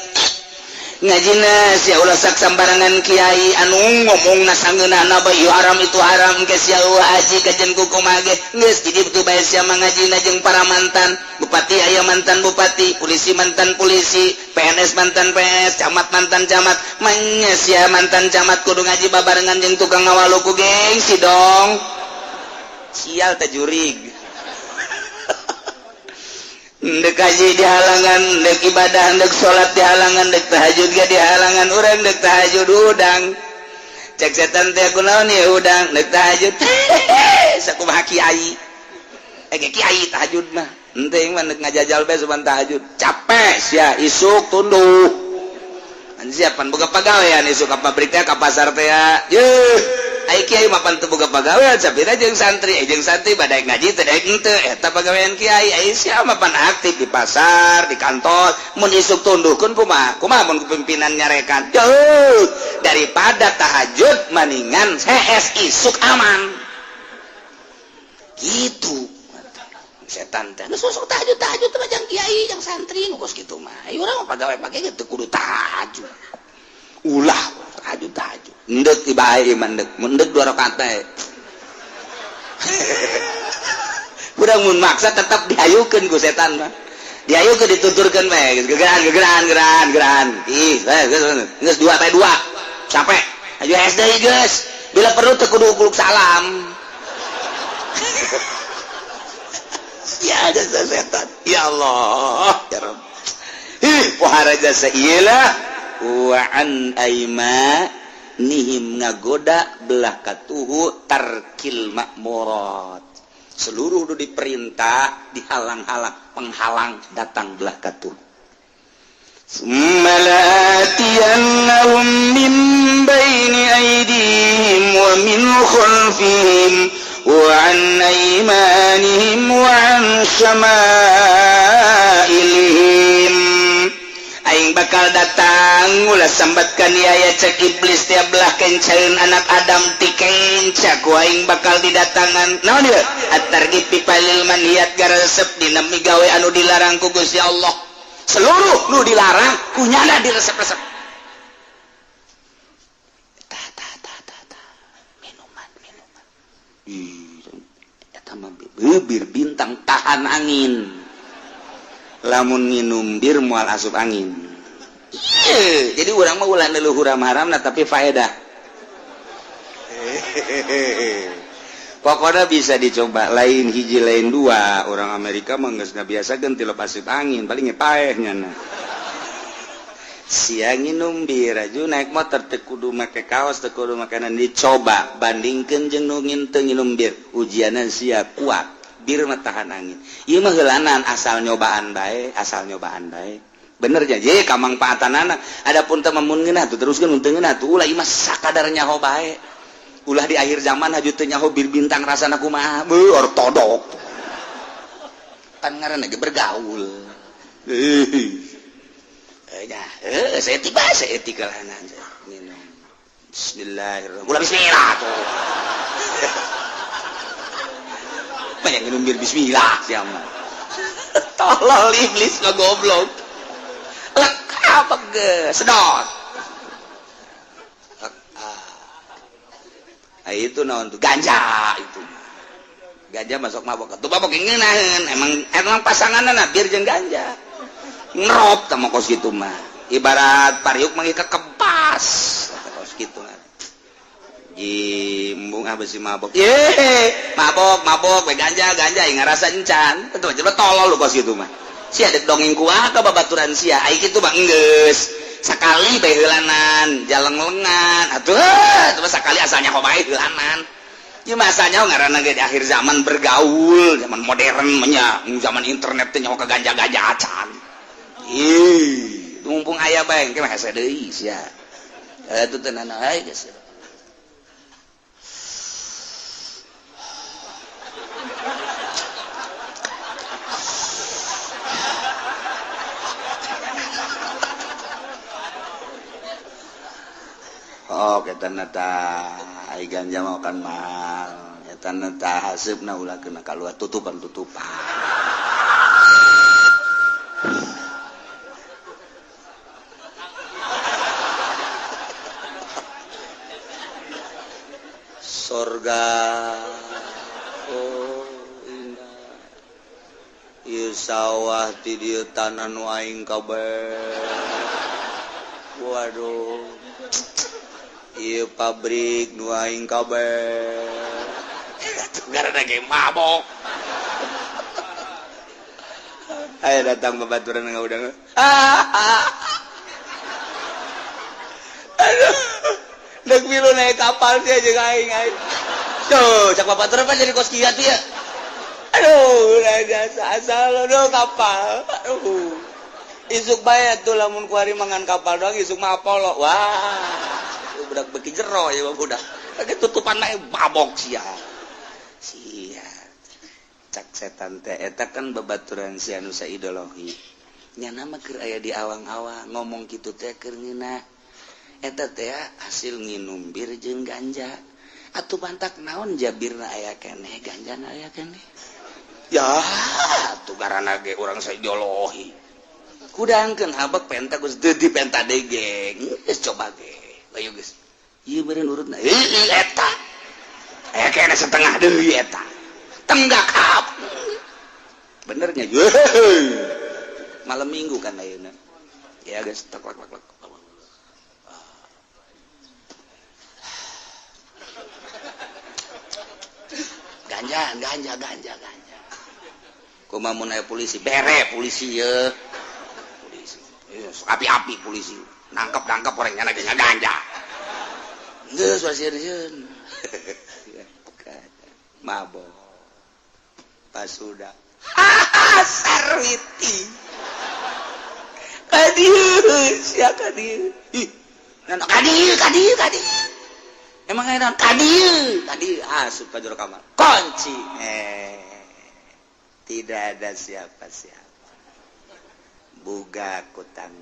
Speaker 4: ngajina sia, ulah sak sambarangan kiai anu ngomongna sangeunahna bae ieu haram itu haram ke sia eueuh haji kajen ku kumaha ge geus. Jadi betul bae sia mah ngajina jeung para mantan bupati, aya mantan bupati, polisi mantan polisi, PNS mantan PNS, camat mantan camat, manya sia mantan camat kudu ngaji babarengan jeung tukang ngawalu ku gengsi dong. Sial teh jurig. Ndek haji dihalangan, ndek ibadah, ndek salat dihalangan, ndek tahajud ge dihalangan. Urang ndek tahajud udang, cek setan teh, kunaon ya udang ndek tahajud? Sakumaha kiai eh ge kiai tahajud mah henteu mah, ndek ngajajal bae suban tahajud capek sia, isuk tunduh. Siapan boga pagawean isuk ka pabrik teh, ka pasar teh yeuh. Ai kiai mah pan teu boga pagawean, sapira jeung santri, jeung santri badaek ngaji teu daek henteu, eta pagawean kiai. Ai sia mah pan aktif di pasar, di kantor, mun isuk tunduhkeun kumaha kumaha mun pimpinan nyarekan? Jauh daripada tahajud maningan hees isuk aman gitu. Setan teh geus sok tahajud tahajud teh jang kiai, jang santri nu kos kitu mah. Ai urang mah pagawe pake gitu kudu tahajud, ulah tahajud tahajud endek bae iman endek mendek dua rakaat bae. Urang mun maksa tetap dihayukeun ku setan mah, dihayukeun, dituturkeun bae geus gegeran gegeran gegeran gegeran, ih geus dua bae, dua capek aju SD geus, bila perlu teu kudu kuluk salam. Ya jasa setan, ya Allah ya Rabb. Ih, pohara jasa iyalah wa an aima. nihim ngagoda belah katuhu tarkil makmurat. Seluruh nu diperintah dihalang-halang, penghalang datang belah katuhu.
Speaker 1: Summa la'atiyannahum min baini aydihim wa min khalfihim wa an aymanihim wa an syama'ilihim.
Speaker 4: Aing bakal datang ulah sambatkan aya cek iblis tiap belah kencaeun anak Adam ti kenca ku aing bakal didatangan. Naon ieu? At-targhib fi falil manhiyat garesep dina migawe anu dilarang ku Gusti Allah. Seluruh nu dilarang kunyana diresep-resep. Tah tah tah tah tah. Minuman minuman. Ih, eta mah bir bintang tahan angin. Lamun nginum bir moal asup angin. Ieu, jadi urang mah ulah leluhur haram-haramna tapi faedah. Pokoknya bisa dicoba lain hiji lain dua. Orang Amerika mah geus ngabiasakeun tilep asup angin paling paeh nyana. Siang nginum bir aju naik motor teu kudu make kaos teu kudu makanan dicoba bandingkeun jeung nu teu nginum bir. Ujianna sia kuat. Bir mah tahan angin. Ieu mah heulanan asal nyobaan bae, asal nyobaan bae. Bener ja kamangfaatanana. Adapun teu mun ngeunah tuh teruskeun mun teu ngeunah tuh ulah ieu mah sakadar nyaho bae. Ulah di akhir zaman haju teu nyaho bir bintang rasana kumaha, beuh ortodok. Kan ngaranna ge bergaul. Nya, saya tiba saya tikalanan minum. Bismillahirrahmanirrahim. Ulah bismillah tuh. Banyak minum bir bismillah siapa. Tolol iblis mah goblok. Lek apa ge sedot. Ah, itu naon tuh ganja itu. Ganja masuk mabok. Tuh mabok ngeunaheun emang emang pasanganna bir jeung ganja. Ngerop tah mah kos kitu mah. Ibarat pariuk mah kekempas. Kos kitu mah. Jimbung ah besi mabok. Ye, mabok mabok we ganja ganja ngarasa encan. Tentu aja tolol lu kos kitu mah. Sia dek dongeng kuah ka babaturan sia. Ai kitu mah enggeus. Sakali bae heulanan, jaleng-lengan. Atuh, atuh sakali asalnya kok bae heulanan. Ieu mah asalnya ngaranna ge di akhir zaman bergaul, zaman modern mah nya, zaman internet teh nyaho ka ganja-ganja acan. Ih, mumpung aya bae engke mah hese deui sia. Atuh teu nanaon ai geus. Oh, eta na tah ai ganja mah kan mahal. Eta na tah haseupna ulah kena kaluar tutupan-tutupan. Sorga oh indah. Ieu sawah ti dieu tanah nu aing kabeh. Waduh. Ieu pabrik nu aing kabeh. Gara-gara ge mabok. Ayo datang babaturan ngaudang. Aduh. Dek milu naik kapal sia jeung aing aing. Tuh, cak babaturan mah jadi kos kieu ya. Aduh, jasa asal aduh kapal. Aduh. Isuk bae atuh lamun kuari mangan kapal doang isuk mah Apollo. Wah. Budak beki jero ya budak. Lagi tutupan naik mabok sia. Sia. Cak setan teh eta kan babaturan sia nu saideologi. Nyana mah keur aya di awang-awang ngomong kitu teh keur ngeunah. Eta teh hasil nginum bir jeung ganja. Atuh bantak naon jabirna aya keneh, ganjana aya keneh. Ya, atuh garana ge urang saideologi. Kudangkeun habek penta geus deui dipenta deui ge. Geus coba ge. Ayo geus. Ieu beureun urutna. Heueuh eta. Aya keneh setengah deui eta. Tenggak hap. Benernya. Malam Minggu kan ayeuna. Ya geus tek lek lek. Ganja ganja ganja ganja. Kumaha mun aya polisi bere polisi ye. Polisi. Api-api polisi. Nangkep-nangkep orangnya lagi ngaganja.
Speaker 3: Geus pasieun mabok. Pasudah sarwiti ka dieu sia, ka dieu. Ih, ka dieu, ka dieu, ka dieu. Emang aya ka dieu, ka dieu. Asup ka jero kamar, kunci. Eh, tidak ada siapa-siapa. Buka kutang.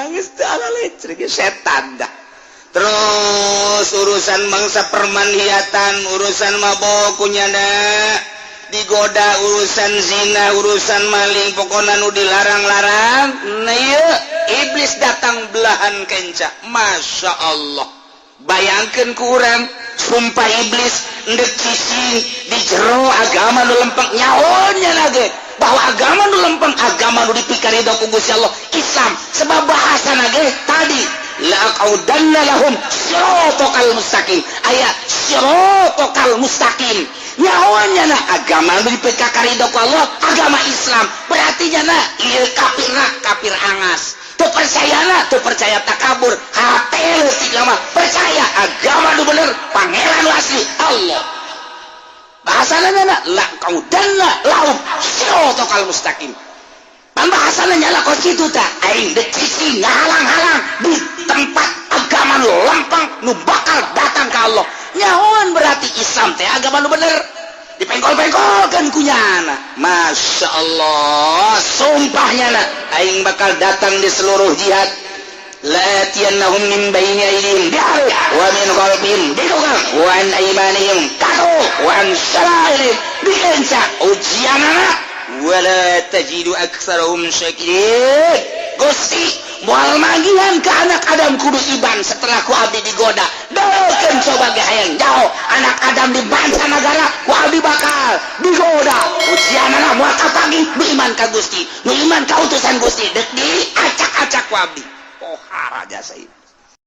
Speaker 3: Geus teu listrik, setan dah. Terus urusan bangsa permanhiatan, urusan mabok kunyana digoda, urusan zina, urusan maling, pokoknya nu dilarang-larang. Nah, ieu iblis datang belahan kenca. Masya Allah, bayangkan ku urang, sumpah iblis ndek cicing di jero agama nu lempeng. Nyahonya lagi bahwa agama nu lempeng, agama nu dipikarido ku Gusti Allah, Islam. Sebab bahasa nage tadi, la'aqaudanna lahum siratal mustaqim, aya siratal mustaqim. Nyahonya na agama nu dipikarido ku Allah agama Islam, berarti nyana ieu kafirna kafir angas. Teu percayana, teu percaya takabur hate leutik mah, percaya agama nu bener, Pangeran nu asli Allah. Bahasana nyana la'aqaudanna lahum siratal mustaqim. Pan bahasana nyala kos kitu tah, aing dek cicing ngahalang-halang di tempat agama nu lempeng, nu bakal datang ke Allah. Nyahoan berarti Islam teh agama nu bener, dipenggol-penggolkeun ku nyana. Masya Allah, sumpahnya na aing bakal datang di seluruh jihad. La'atiyannahum min baini aydihim wa min khalfihim di wa an aymanihim katu wa an syama'ilihim dikenca ujianana wala tajidu aktsarahum syakirin. Gusti moal manggihan ke anak Adam kudu iban setelah ku abdi digoda. Dokeun coba ge hayang jauh anak Adam di bangsa negara ku abdi bakal digoda ujianana, moal kapanggih nu iman ka Gusti, nu iman ka utusan Gusti, dek diacak-acak ku abdi. Pohara jasa itu.